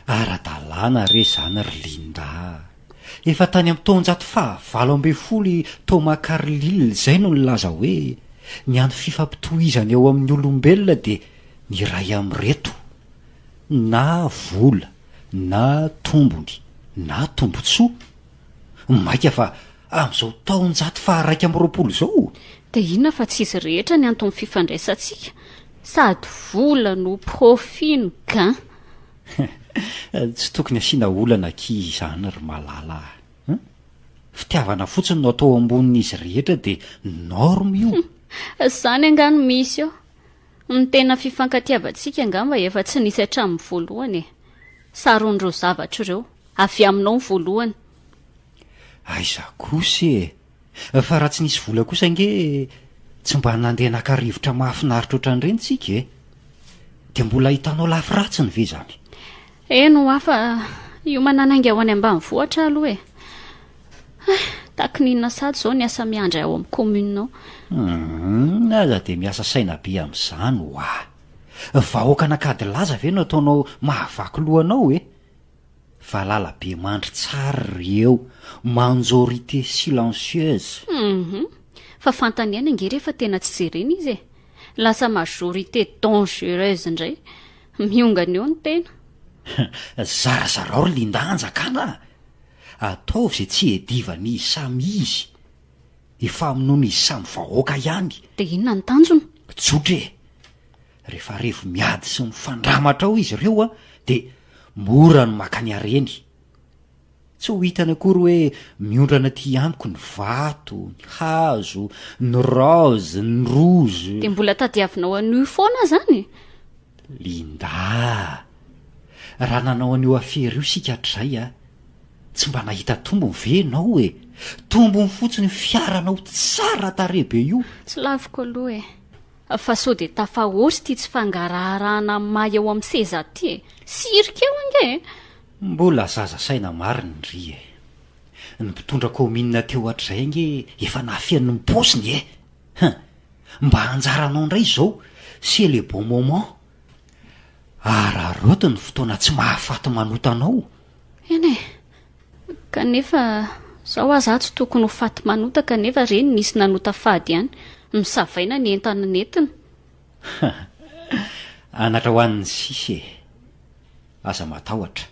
Ara-dalàna re izany ry Linda a! Efa tany amin'ny taonjato faha-18 i Thomas Carlyle izay no nilaza hoe, Ny hany fifampitohizana eo amin'ny olombelona dia ny iray amin'ireto, na vola, na tombony, na tombontsoa. Mainka fa amin'izao taonjato faha-21 izao! Dia inona fa tsy izy rehetra ny anton'ny fifandraisantsika? Sady vola no profit no gain. Tsy tokony asiana olana akia izany ry Malala a! Fitiavana fotsiny no atao ambonin'izy rehetra dia norme io. Izany angaha no misy eo. Ny tena fifankatiavantsika angamba efa tsy nisy hatramin'ny voalohany e. Saron'ireo zavatra ireo. Avy aminao ny voalohany. Aiza kosa e! Fa raha tsy nisy vola kosa ange tsy mba nandeha naka rivotra mahafinaritra ohatran'ireny tsika e! Dia mbola hitanao lafy ratsiny ve izany? Eny hoa fa hiomana hanainga ho any ambanivohitra aho aloha e! Hay, tahaky ny inona sahady izao ny asa miandry ahy ao amin'ny commune ao. Humm, aza dia miasa saina be amin'izany hoa! Vahoakan'Ankadilaza ve no ataonao mahavaky loha anao e? Valala be mandry tsara ry eo, manjorité silencieuse. Humm, fa fantany ihany ange re fa tena tsy jerena izy e! Lasa majorité dangereuse indray. Miongana eo ny tena. Zarazarao ry Linda hanjakana a! Ataovy izay tsy hiadivan'izy samy izy. Hifamonoan'izy samy vahoaka ihany. Dia inona ny tanjona? Tsotra e! Rehefa revo miady sy mifandramatra ao izy ireo a, dia mora ny maka ny hareny. Tsy ho hitany akory hoe miondrana aty amiko ny vato, ny hazo, ny rose, ny rouge. Dia mbola tadiavinao an'io foana zany? Linda a! Raha nanao an'io afera io isika hatrizay a, tsy mba nahita tombony ve ianao e? Tombony fotsiny io fiaranao tsara tarehy be io. Tsy laviko aloha e. Fa sao dia tafahoatra ity tsy fangaraharahana may eo amin'ny seza ity e! Sirika eo ange e! Mbola zaza saina marina ndry e! Ny mpitondra kaominina teo hatrizay ange efa nahafeno ny paosiny e! Hum! Mba anjaranao indray izao, c'est le bon moment! Araraoty ny fotoana tsy mahafaty manota anao! Eny e! Kanefa zao aza tsy tokony ho faty manota kanefa reny nisy nanota fady ihany. Nosavaina ny entana nentina. Anatra ho an'ny sisa e! Aza matahotra.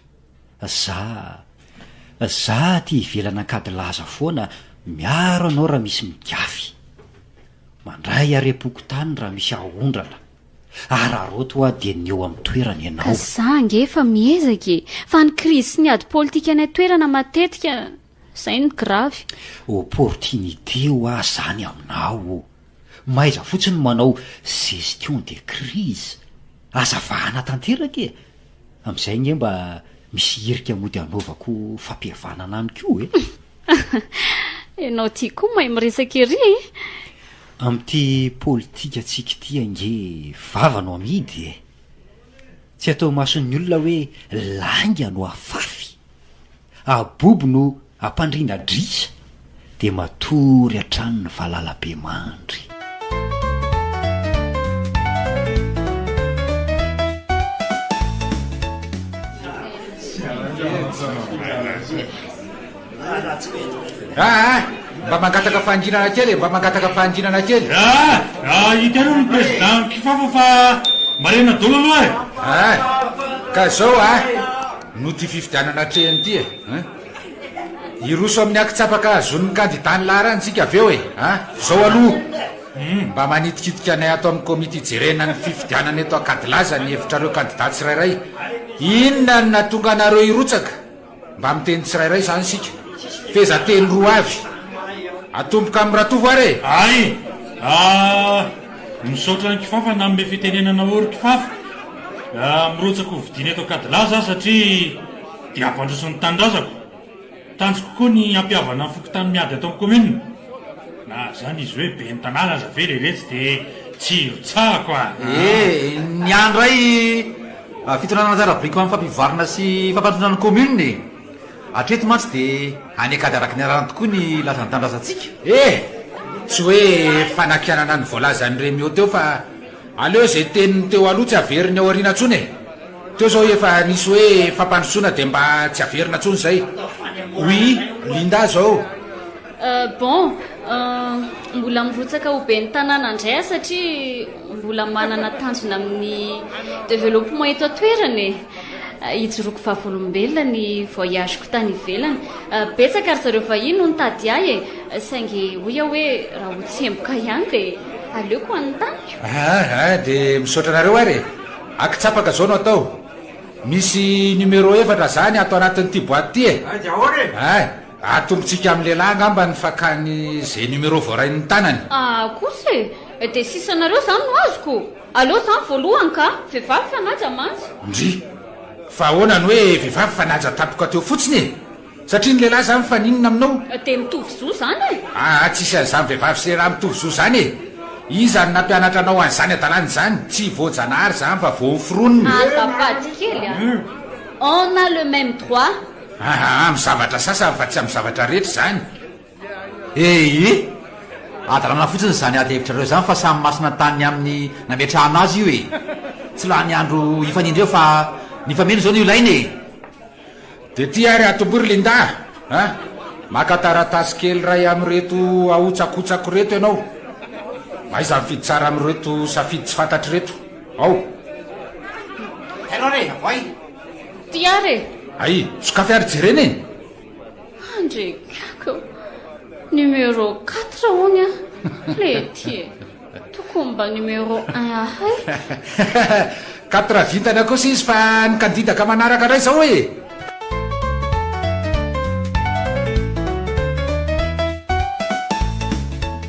Za, za aty ivelan'Ankadilaza foana miaro anao raha misy migafy. Mandray harem-pokontany raha misy aondrana. Araraoty hoa dia ny eo amin'ny toerana ianao. Ka za ange efa miezaka e! Fa ny krizy sy ny ady politika any an-toerana matetika zay no gravy. Opportunité hoa zany aminao o! Mahaiza fotsiny manao gestion de crise. Aza vahana tanteraka e! Amin'izay ange mba misy hirika mody hanaovako fampihavanana any koa e! Ianao ity koa mahay miresaka ery e! Amin'ity politikantsika ity ange vava no amidy e! Tsy atao imason'ny olona hoe lainga no afafy, abobo no ampandriana adrisa dia matory hatrany ny valalabemandry. Aa! Mba mangataka fahanginana kely e, mba mangataka fahanginana kely. Aa! Aa! Ity aloha ny président kifafa fa marina daholo aloha e! Aa! Ka zao a! No ty fifidianana atrehiny ty e! An! Hiroso amin'ny akitsapaka hahazoan'ny kandida ny laharana isika avy eo e! An! Zao aloha! Mba manitikitika anay ato amin'ny komity hijerena ny fifidianana eto Ankadilaza ny hevitrareo kandida tsirairay. Inona no nahatonga anareo hirotsaka? Mba miteny tsirairay izany isika. Fehezanteny roa avy. Atomboka amin'i Ratovo ary e! Ay! Ah! Misaotra an'i Kifafa nanome fitenenana ô ry Kifafa. Ah, mirotsaka ho vidiana eto Ankadilaza aho satria dia hampandroso ny tanindrazako. Tanjoko koa ny hampihavana ny fokontany miady ato amin'ny commune. Na zany izy hoe ben'ny tanàna aza ve leretsy dia tsy hirotsahako a! Eh! Ny ahy indray fitondrana anjara biriky ho amin'ny fampivoarana sy fampandrosoana ny commune e! Hatreto mantsy dia any an-kady araka ny anarany tokoa ny lazan'ny tanindrazantsika. Eh! Tsy hoe fanakianana ny voalazan'i Remio teo fa aleo izay teniny teo aloha tsy averiny ao aoriana intsony e! Teo zao efa nisy hoe fampandrosoana dia mba tsy averina intsony izay. Oui, Linda zao. Bon, mbola mirotsaka ho ben'ny tanàna indray aho satria mbola manana tanjona amin'ny développement eto an-toerana e. Ijoroako vavolombelona ny voyage-ko tany ivelany. Betsaka ry zareo vahiny no nitady ahy e, saingy hoy aho hoe raha ho tsemboka ihany dia aleoko ho an'ny taniko. Aa, dia misaotra anareo ary e. Akitsapaka zao no atao. Misy numéro efatra zany ato anatin'ity boite ty e! Dia ahoana e? Ay, atombontsika amin'ny lehilahy angamba ny fakany ze numéro voarain'ny tanany. Ah kosa e! Dia sisanareo zany no azoko? Aleo zany voalohany ka! Vehivavy fanaja mantsy. Ndry! Fa ahoana no hoe vehivavy fanaja tampoka teo fotsiny e? Satria ny lehilahy zany mifaninona aminao? Dia mitovy zo zany e! Aa tsisy an'izany vehivavy sy lehilahy mitovy zo zany e! Iza no nampianatra anao an'izany hadalana izany? Tsy voajanahary izany fa voaforonina. Azafady kely a! On a le même droit. Aa amin'ny zavatra sasany fa tsy amin'ny zavatra rehetra izany. Ee! Hadalana fotsiny izany ady hevitrareo izany fa samy masina tany amin'ny nametrahana azy io e! Tsy lany andro hifanindry eo fa ny hifameno izao no ilaina e! Dia ty ary atombohy ry Linda a! Maka taratasy kely iray amin'ireto ahotsakotsako ireto ianao. Mahaiza mifidy tsara amin'ireto safidy tsy fantatro ireto. Ao! Hainao re, avoay! Ty ary e! Hay, sokafy ary jerena e! Andrekako! Numéro quatre hono an! Lety e! Tokony mba numéro un ahay. Quatre vintana kosa izy fa ny kandidaka manaraka ndray zao e!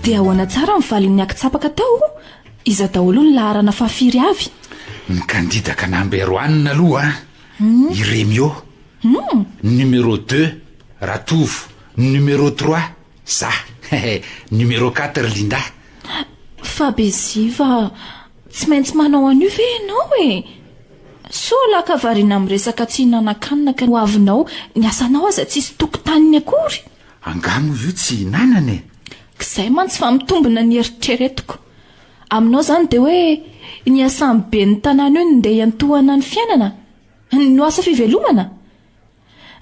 Dia ahoana tsara ny valin'ny akitsapaka tao? Iza daholo ny laharana fahafiry avy? Ny kandidaka number one aloha an, i Remio, ny numéro deux Ratovo, ny numéro trois Za, numéro quatre ry Linda. Fa Beziva, tsy maintsy manao an'io ve ianao e? Sao lahy ka variana miresaka tsy hinanan-kanina ka ho avinao, ny asanao aza tsisy tokotaniny akory. Angaha moa io tsy hihinanana e? K'izay mantsy fa mitombina ny eritreretiko. Aminao izany dia hoe ny asan'ny ben'ny tanàna io no ndeha hiantohana ny fiainana? No asa fivelomana?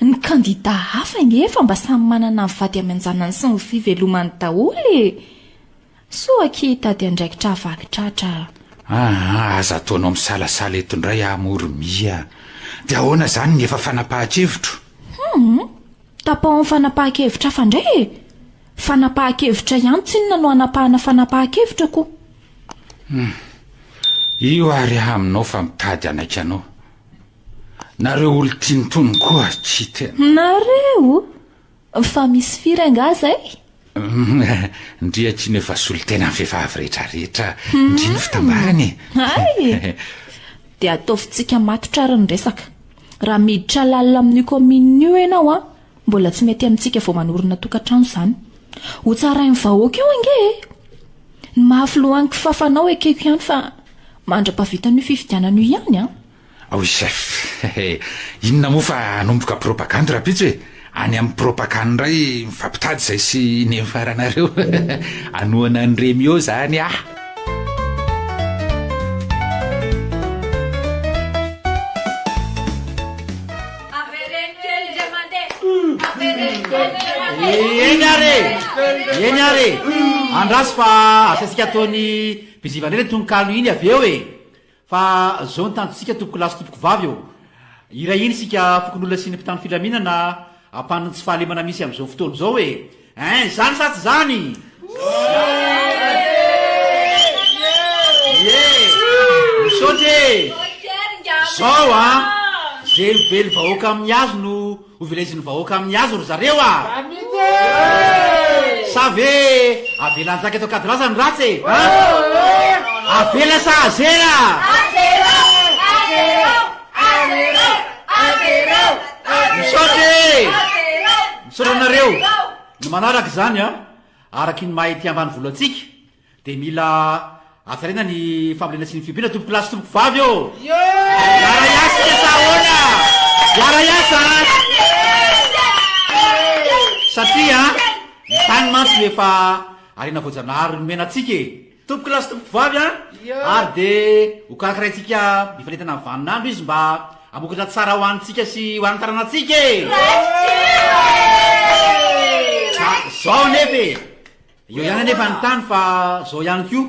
Ny kandida hafa ange efa mba samy manana ny vady aman-janany sy ny fivelomany daholo e! Soa akia hitady andraikitra havaky tratra a! Aa aza ataonao misalasala eto indray aho moa ry Mia a! Dia ahoana izany ny efa fanapahan-kevitro? Hum! Tapaho amin'ny fanapahan-kevitra hafa indray e! Fanapahan-kevitra ihany tsinona no hanapahana fanapahan-kevitra ko! Hum! Io ary aho aminao fa mitady hanaiky anao. Nareo olon-tian'itony koa tsy tena. Nareo? Fa misy firy angaha zay? Ndry akia no efa solontenan'ny vehivavy rehetra rehetra, ndry ny fitambarany e! Hay! Dia ataovintsika matotra ary ny resaka. Raha miditra lalina amin'io kaominina io ianao an, mbola tsy mety amintsika vao manorina tokantrano izany. Ho tsarain'ny vahoaka eo ange e! Ny maha filohan'ny kifafa anao ekeko ihany fa mandra-pahavitan'io fifidianana io ihany an! Ao chef eh! Inona moa fa hanomboka propagandy rahampitso e! Any amin'ny propagande indray mifampitady izay sy neny faranareo hanohana an'i Remio izany ah! Eny ary e! Eny ary e! Andraso fa asaintsika ataon'i Biziva indray ilay tononkalo iny avy eo e! Fa zao ny tanjontsika tompoko lahy sy tompoko vavy ô! Hirahina isika fokonolona sy ny mpitandro filaminana hampandry ny tsy fahalemana misy amin'izao fotoana izao e! Hein zany sa tsy zany? Ie! Misaotra e! Zao an! Ze mively vahoaka amin'ny hazo no Ho velezin'ny vahoaka amin'ny hazo ry zareo a! Sa ve avela hanjaka eto Ankadilaza ny ratsy e? An? Avela sa azera? Misaotra e! Misaotra anareo. Ny manaraka izany an, araky ny maha ety ambanivolo antsika, Dia mila hatsaraina ny fambolena sy ny fiompiana tompoko lahy sy tompoko vavy ô! Hiara hiasa isika sa ahoana? Hiara hiasa an! Satria ny tany mantsy no efa harena voajanahary nomena antsika e! Tompoko lahy sy tompoko vavy an! Ary dia ho karakaraintsika mifanentana amin'ny vaninandro izy mba hamokatra tsara ho antsika sy ho an'ny taranantsika e! Zao anefa e! Eo ihany anefa ny tany fa zao ihany koa,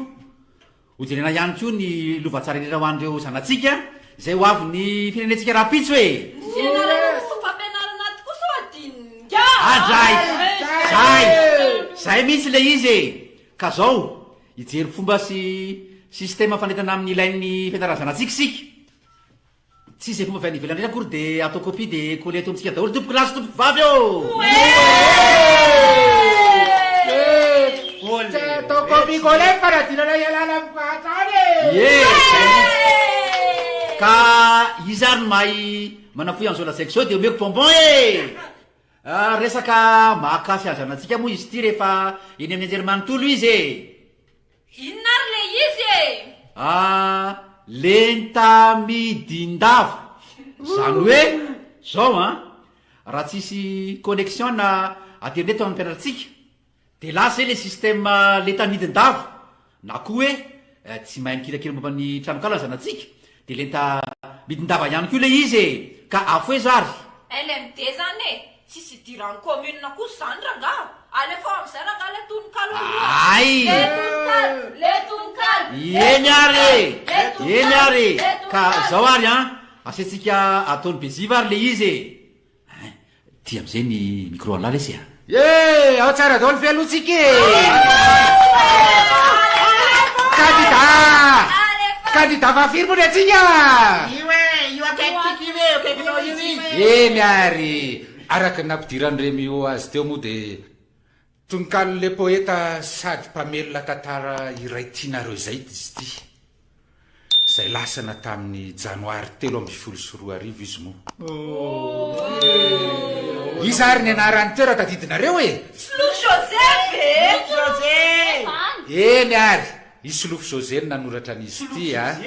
hojerena ihany koa ny lova tsara indrindra ho an'ireo zanatsika izay ho avin'ny firenentsika rahampitso e! Ny fianarana sy fomba-pianarana tokoa sao adinon'ingahy! Adray! Zay! Zay mihitsy ilay izy e! Ka zao, hijery fomba sy système fanentana amin'ny ilain'ny fianarana zanatsika isika. Tsy izay fomba avy any ivelany rehetra akory dia atao copie dia coller eto amintsika daholo tompoko lahy sy tompoko vavy ô! Tsy atao copie coller ny fanadinana ialana amin'ny fahantrana e! Ie, izay mihitsy. Ka iza ary no mahay manafohy an'izao lazaiko izao dia omeko bonbon e! Resaka mahakasy hazanantsika moa izy ity rehefa eny amin'ny anjerimanontolo izy e! Inona ary le izy e? Ah, lentamidindava. Zany hoe zao an, raha tsisy connexion na aterineto amin'ny mpianatritsika de lasa zay le système lentamidindava na koa hoe tsy mahay mikirakira momba ny tranonkala ny zanatsika de lenta midindava ihany koa le izy e! Ka afoeza ary. LMD zany e! Tsisy idiran'ny commune kosa zany rangaha! Alefao amizay rangaha le tononkalo aloha! Ay! Le tononkalo! Le tononkalo! Le Eny ary e! Le tononkalo! Eny ary e! Le Ka tononkalo! zao ary an, asaintsika ataon'i Beziva ary le izy e! Hein, ty amizay ny micro an'lah lesy a! Ye! Ao tsara daholo ve aloha tsika e? Kandida! Kandida fahafiry moa ny antsika? Io e! Io akaikintsika io e! Akaikinao io izy! Eny ary! Araka ny nampidiran'i Remio azy teo moa dia tononkalon'ilay poeta sady mpamelona tantara iray tianareo izay izy ity. Izay lasana tamin'ny janoary 2013 izy moa. Iza ary ny anarany teo raha tadidinareo e? Solofo Joseph e! Solofo José! Eny ary, i Solofo José no nanoratra an'izy ity a!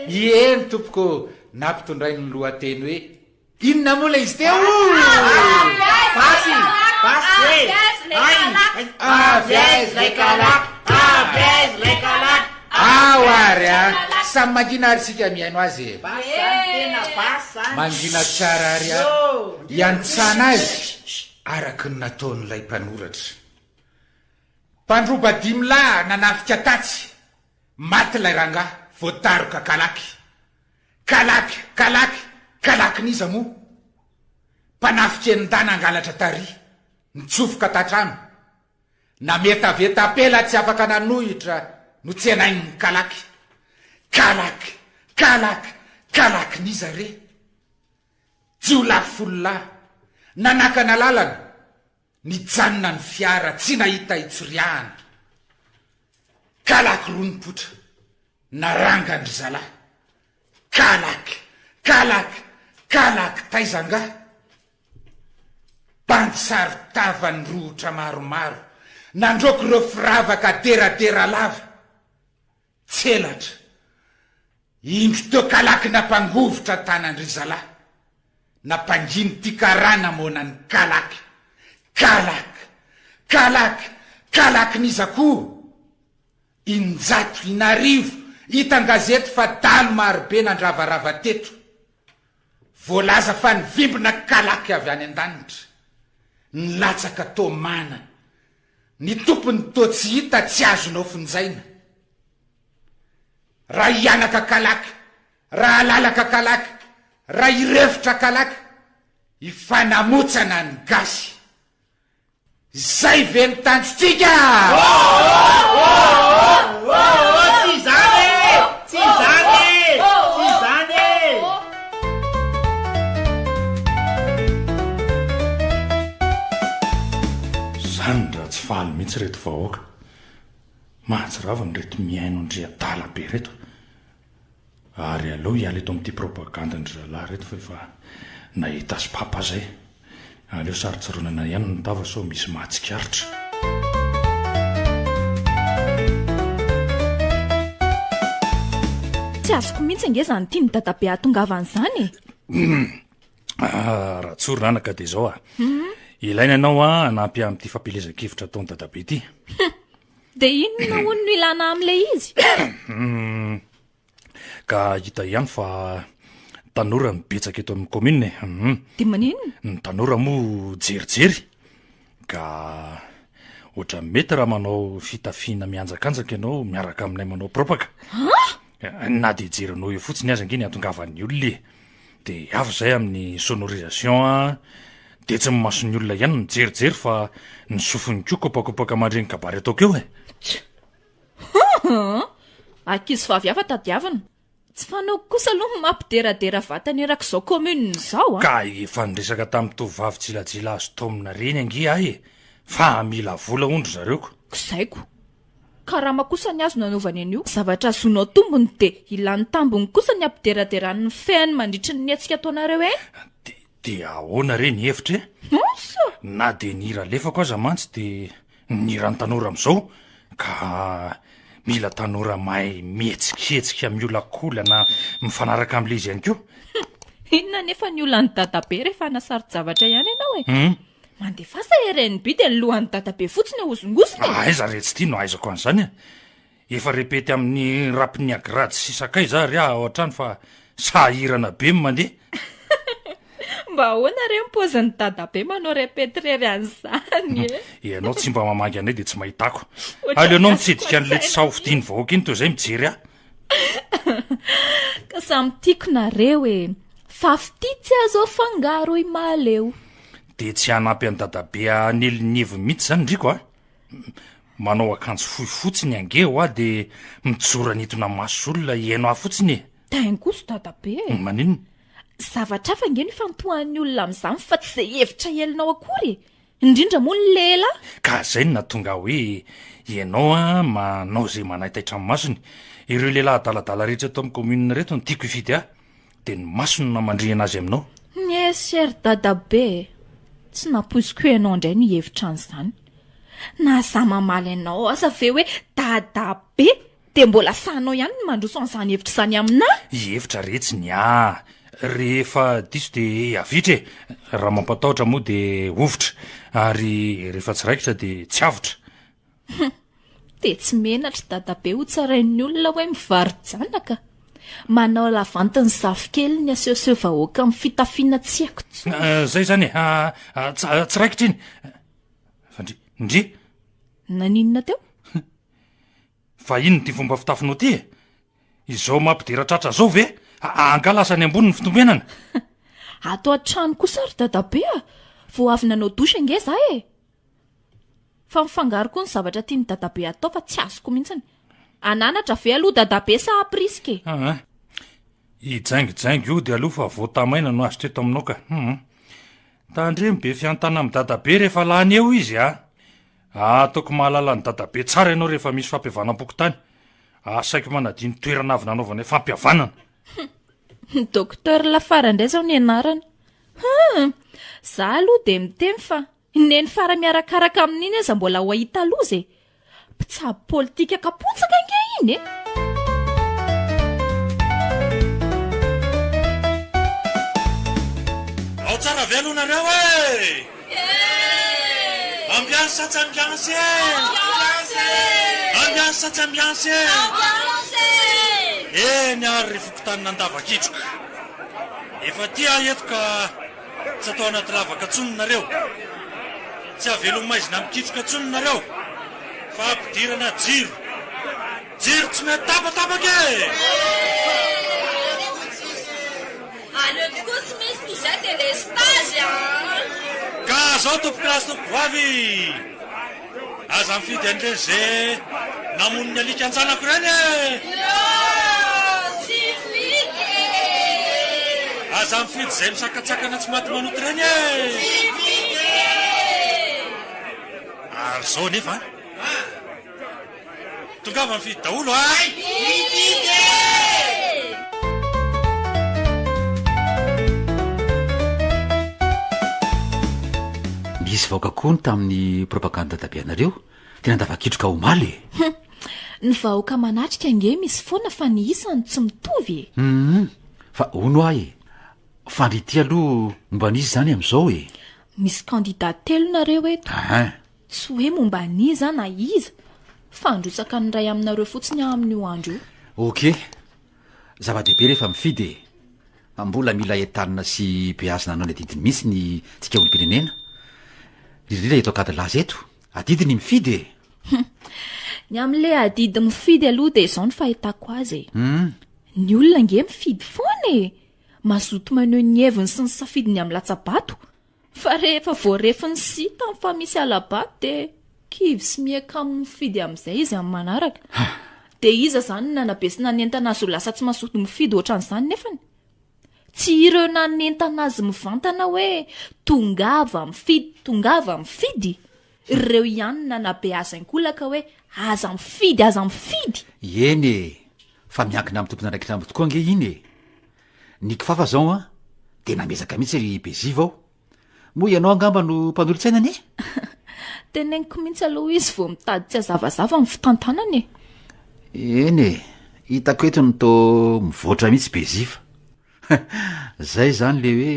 Eny tompoko, nampitondrainy ny lohateny hoe Inona moa ilay izy teo? Basy! Basy e! Ay! Avy aiza ilay kalaky? Avy aiza ilay kalaky? Ao ary a! Samy mangina ary isika mihaino azy e! Basy zany tena basy zany! Mangina tsara ary a! Iantsana azy araka ny nataon'ilay mpanoratra. Mpandroba dimy lahy nanafika tatsy, maty ilay rangahy voadaroka kalaky. Kalaky, kalaky, kalakin'iza moa? Mpanafika enin-dahy nangalatra tary, nitsofoka tan-trano. Nametaveta ampela tsy afaka nanohitra notsenain'ny kalaky. Kalaky, kalaky, kalakin'iza re? Jiolahy fololahy, nanakana lalana, nijanona ny fiara tsy nahita hitsoriahana. Kalaky roa nipoitra, narangan-dry zalahy. Kalaky, kalaky, kalaky taiza angaha? Bandy saron-tava nirohotra maromaro, nandroaka ireo firavaka deradera lava. Tselatra. Indro teo kalaky nampangovitra tanan-dry zalahy. Nampanginy ty karana moana ny kalaky. Kalaky! Kalaky! Kalakin'iza koa? Injato, inarivo, hita an-gazety fa dalo marobe nandravarava teto. Voalaza fa nivimbina kalaky avy any an-danitra. Nilatsaka toa mana. Ny tompony toa tsy hita tsy azonao fonjaina. Raha hianaka kalaky, raha halalaka kalaky, raha hirefotra kalaky, hifanamotsana ny gasy. Izay ve ny tanjontsika? Tsy izany e! Tsy izany e! Tsy izany e! Zany raha tsy faly mihitsy reto vahoaka. Mahatsiravina ireto mihaino an-dry adala be reto. Ary aleo hiala eto amin'ity propagande-ndry zalahy ireto fa efa nahita sopapa zay. Aleo sarontsaronana ihany ny tava sao misy mahatsikaritra. Tsy azoko mihitsy ange izany tian'i dadabe hahatongavana izany e! Ah, raha tsorina anaka dia izao ah. Ilaina ianao ah hanampy ahy amin'ity fampielezan-kevitra ataon'i dadabe ity. Dia inona hono no ilana amin'ilay izy? Ka hita ihany fa tanora no betsaka eto amin'ny commune e. Hum. Dia maninona? Ny tanora moa jerijery ka ohatran'ny mety raha manao fitafiana mihanjakanjaka ianao miaraka aminay manao propaka. Na dia jerinao eo fotsiny aza ange ny hatongavan'ny olona e. Dia avy izay amin'ny sonorisation an, dia tsy ny mason'ny olona ihany no mijerijery fa ny sofiny koa kopakopaka mandre ny kabary ataoko eo e. Hum! Ankizy vavy hafa tadiavina. Tsy fanaoko kosa aloha ny mampideradera vatana erak'izao commune izao a! Ka efa niresaka tamin'ny tovovavy jilajila azo taomina ireny ange aho e! Fa mila vola hono ry zareo ko! Kizaiko! Karama kosa ny azo nanaovany an'io. Zavatra azonao tombony dia ilany tambiny kosa ny ampideraderany ny fehiny mandritry ny hetsika ataonareo eny. Dia dia ahoana re ny hevitra e? Asa! Na dia ny hira alefako aza mantsy dia ny hiran'ny tanora amin'izao ka mila tanora mahay mihetsiketsika miolakolana mifanaraka amin'ilay izy ihany koa. Inona anefa ny olan'i dadabe rehefa hanasaro-javatra ihany ianao e? Mandefasa rnb dia ny lohan'i dadabe fotsiny ahozongozona e! Aiza re tsy ity no ahaizako an'izany e! Efa repety amin'ny rap niagrady sy sakaiza ary aho ao an-trano fa sahirana be ny mandeha. Mba ahoana re ny paozin'i dadabe manao repety irery an'izany e? Ianao tsy mba mamangy anay dia tsy mahita ako. Aleonao mitsidika an'ilay tsy sahy hofidian'ny vahoaka iny toy izay mijery ahy. Ka samy tiako nareo e! Fa fitia tsy azo afangaro i Mahaleo. Dia tsy hanampy an'i dadabe hanely ny heviny mihitsy izany ndriko a! Manao akanjo fohy fotsiny ange hoa dia mijoro hanintona maso olona hihaino ahy fotsiny e! Tain kosa dadabe e! Maninona? Zavatra hafa ange no ifantohan'ny olona amin'izany fa tsy izay hevitra helinao akory e! Indrindra moa ny lehilahy. Ka zay no nahatonga ahy hoe ianao an manao izay manaitaitra ny masony. Ireo lehilahy adaladala rehetra eto amin'ny commune ireto no tiako hifidy ahy. Dia ny masony no namandrihana azy aminao. Yes cher dadabe e! Tsy nampoiziko hoe ianao indray no hihevitra an'izany. Na za mamaly anao aza ve hoe dadabe Dia mbola sahinao ihany ny mandroso an'izany hevitra izany aminà? Hevitra retsy ny ahy. Rehefa diso dia avitra e! Raha mampatahotra moa dia hovitra, ary rehefa tsy raikitra dia tsy avotra. Hum! Dia tsy menatra dadabe ho tsarain'ny olona hoe mivaro-janaka? Manao lavanty ny zafikeliny asehoseho vahoaka amin'ny fitafiana tsy haiko intsony. Izay izany e! Tsy raikitra iny! Fa ndry! Ndry! Naninona teo? Fa inona ity fomba fitafinao ity e? Izao mampidera tratra zao ve? Angaha lasa any ambony ny fitombenana? Ato an-trano kosa ry dadabe a! Vao avy nanao douche ange za e! Fa mifangaro koa ny zavatra tian'i dadabe atao fa tsy azoko mihitsiny. Hananatra ve aloha dadabe sa hampirisika e? Aa! Hijaingojaingo ody aloha fa voatamaina no azo teto aminao ka. Hum. Tandremo be fihantana amin'i dadabe rehefa lany eo izy a! Ataoko mahalala an'i dadabe tsara ianao rehefa misy fampihavanam-pokontany. Asaiko manadino toerana avy nanaovanay fampihavanana. Hum, Docteur Lafara indray izao ny anarany. Hum, za aloha dia miteny fa i Neny Fara miarakaraka amin'iny aza mbola ho hahita loza e! Mpitsabo politika kapotsaka ange iny e! Ao tsara ve aloha nareo e! Ambiance sa tsy ambiance e! Ambiance sa tsy ambiance e! Eny ary ry fokontanin'Andavakitroka. Efa aty aho eto ka tsy atao anaty lavaka intsony nareo. Tsy avela ho maizina mikitroka intsony nareo fa ampidirana jiro. Jiro tsy mety tapatapaka e! Aleo tokoa tsy misy toy izay delestazy a! Ka zao tompokolahy sy tompokovavy, aza mifidy an'ireny ze namono ny alika an-janako ireny e! Yoo! Tsy fidy e! Aza mifidy izay misakatsakana tsy maty manota ireny e! Tsy fidy e! Ary zao anefa an! Tongava mifidy daholo a! Mifidy e! Nisy vahoaka koa ny tamin'ny propagande dadabe anareo teny Andavakitroka omaly e! Hum! Ny vahoaka manatrika ange misy foana fa ny isany tsy mitovy e! Hum! Fa hono aho e! Fa ndry ity aloha momba an'iza izany amin'izao e? Misy candidat telo nareo eto. Ahin! Tsy hoe momba an'iza na iza fa handrotsaka ny iray aminareo fotsiny aho amin'io andro io. Ok. Zava-dehibe rehefa mifidy e. Mbola mila entanina sy beazina hanao ny adidiny mihitsy ny tsika olom-pirenena. Indrindra eto Ankadilaza eto. Adidy ny mifidy e. Hum. Ny amin'ilay adidy mifidy aloha dia izao no fahitako azy e. Hum. Ny olona ange mifidy foana e. Mazoto maneho ny heviny sy ny safidiny amin'ny latsa-bato. Fa rehefa voarefin'ny sy hitany fa misy hala-bato dia kivy sy miha-kamo mifidy amin'izay izy amin'ny manaraka. Dia iza izany no nanabe sy nanentana azy ho lasa tsy mazoto mifidy ohatran'izany nefany? Tsy ireo nanentana azy mivantana hoe tongava mifidy, tongava mifidy? Ireo ihany no nanabe azy ankolaka hoe aza mifidy, aza mifidy! Eny e! Fa miankina amin'ny tompon'andraikitra aminy tokoa ange iny e! Ny kifafa zao an, tena miezaka mihitsy ry Beziva o! Moa ianao angamba no mpanolotsaina anie? Teneniko mihitsy aloha izy vao mitady tsy hazavazava ny fitantanana e! Eny e! Hitako eto ny toa mivoatra mihitsy Beziva. Zay izany le hoe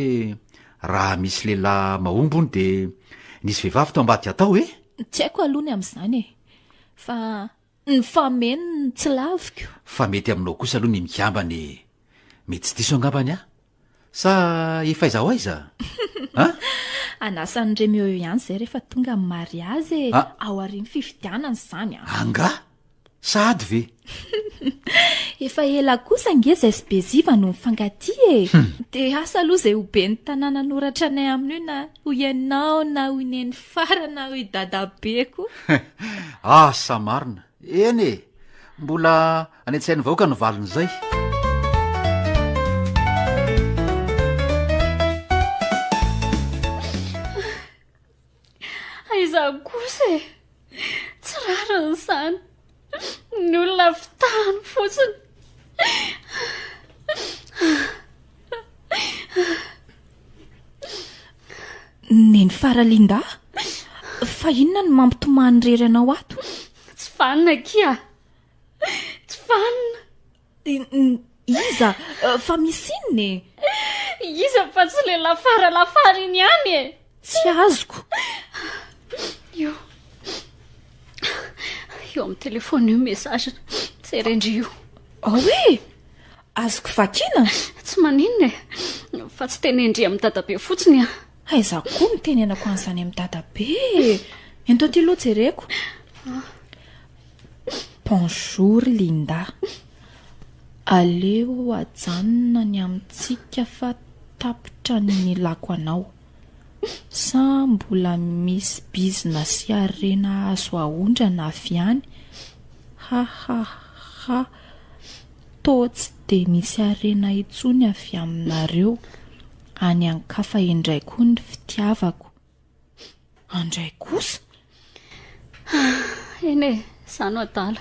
raha misy lehilahy mahomby hono de nisy vehivavy tao ambadika tao e! Tsy haiko aloha ny amin'izany e! Fa ny fameno no tsy laviko. Fa mety aminao kosa aloha ny mikambana e! Mety tsy diso angambany aho. Sa efa aiza ho aiza? An? Hanasa an'i Remio eo ihany izay rehefa tonga ny mariazy e! Ah. Aorian'ny fifidianana izany an! Angaha? Sahady ve? Efa ela kosa ange izay sy Beziva no nifankatia e! Dia asa aloha izay ho ben'ny tanàna hanoratra anay amin'io na ho ianao na ho i Nenifara na ho i Dadabe koa. Asa marina! Eny e! Mbola any an-tsain'ny vahoaka ny valin'izay. Aiza kosa e! Tsy rariny izany. Ny olona fitahany fotsiny. Neny Fara Linda, fa inona no mampitomany irery anao ato? Tsy vanona akia. Tsy vanona. Iza? Fa misy inona e? Iza fa tsy le lafara lafara iny ihany e? Tsy azoko. Io. Io amin'ny telefona io message. Jerendry io. Ao e! Azoko vakiana? Tsy maninona e. Fa tsy tenendry amin'ny dadabe fotsiny ah. Aiza koa no tenenako an'izany amin'ny dadabe e? Ento aty aloha jereko. Bonjour Linda. Aleo ajanona ny amintsika fa tapitra ny nilako anao. Sa mbola misy bizina sy harena azo aondrana avy any? Hahahha toa tsy dia misy harena intsony avy aminareo any an-kafa indray koa ny fitiavako. Andray kosa! Eny e, za no adala.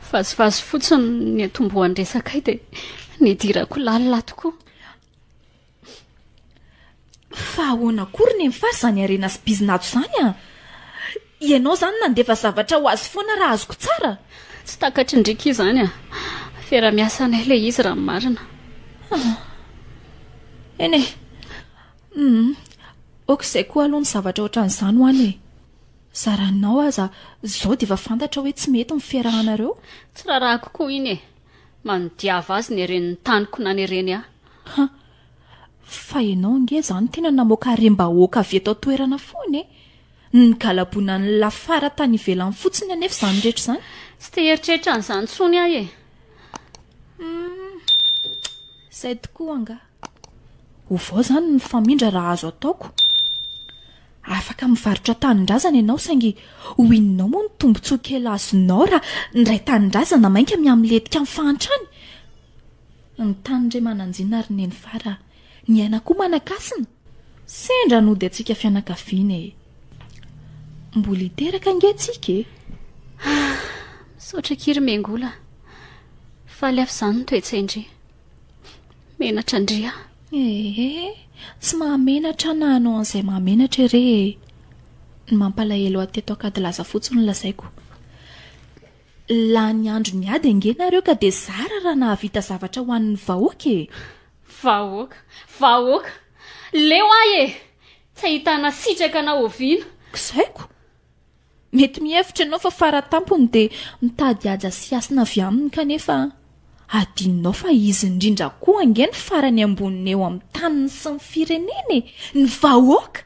Vazivazy fotsiny ny niantombohan'ny resakay dia nidirako lalina tokoa. Fa ahoana koa ry Nenifara izany harena sy bizina ato izany an? Ianao izany nandefa zavatra ho azy foana raha azoko tsara? Tsy takatry ndry ki izany an! Fiaraha-miasanay ilay izy raha ny marina. Ah. Eny e. Humm. Ok izay koa aloha ny zavatra ohatran'izany ho any e. Zaranao aza izao dia efa fantatra hoe tsy mety ny fiarahanareo. Tsy rarahako koa iny e. Manodiava azy neren'ny taniko nanereny ahy. Ha. Fa ianao ange izany tena namoaka harem-bahoaka avy eto an-toerana foana e. Nigalabona an'i Lafara tany ivelany fotsiny anefa izany rehetra izany. Tsy te hieritreritra an'izany intsony aho e. Humm. Izay tokoa angaha. Ovao izany ny famindra raha azo ataoko. Afaka mivarotra tanindrazana ianao saingy ho inonao moa ny tombontsoa kely azonao raha ny iray tanindrazana mainka mihamilentika amin'ny fahantrany? Ny tany re manan-jina ry Nenifara a! Ny aina koa manan-kasina! Sendra nody antsika fianakaviana e! Mbola hiteraka ange tsika e! Misaotra akia ry Mengola. Faly aho f'izany ny toe-tsain-dry. Menatra ndry aho. Ee, tsy mahamenatra na hanao an'izay mahamenatra ere e! Ny mampalahelo ahy teto Ankadilaza fotsiny no lazaiko. Lany andro niady ange nareo ka dia zara raha nahavita zavatra ho an'ny vahoaka e! Vahoaka! Vahoaka! Leo ahy e! Tsy ahitana sitraka na oviana. Kisaiko! Mety mihevitra ianao fa fara tampony dia mitady haja sy hasina avy aminy kanefa adinonao fa izy indrindra koa ange ny farany amboniny eo amin'ny taniny sy ny firenena e! Ny vahoaka!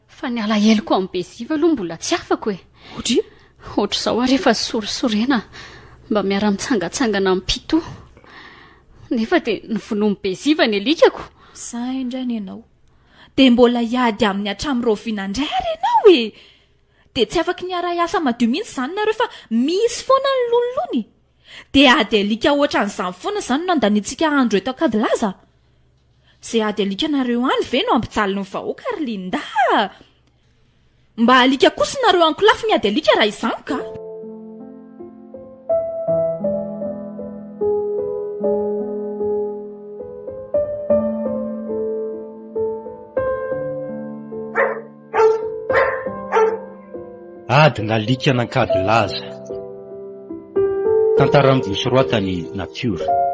Fa ny alaheloko amin'i Beziva aloha mbola tsy afako e! Ohatry? Ohatr'izao aho rehefa sorisorena mba miara-mitsangantsangana amin'i Pito. Nefa dia novonoin'i Beziva ny alikako! Sahy indray ny ianao. Dia mbola hiady aminy hatramin'ny rahoviana indray ary ianao e! Dia tsy afaky niara-hiasa madio mihitsy izany nareo fa misy foana ny lonilony? Dia ady alika ohatran'izany foana izany no andaniantsika andro eto Ankadilaza? Izay ady alikanareo any ve no hampijaly ny vahoaka ry Linda a! Mba alika kosa nareo ankolafy miady alika raha izany ka! Adin'alika an'Ankadilaza. Tantara nosoratan'i Natiora.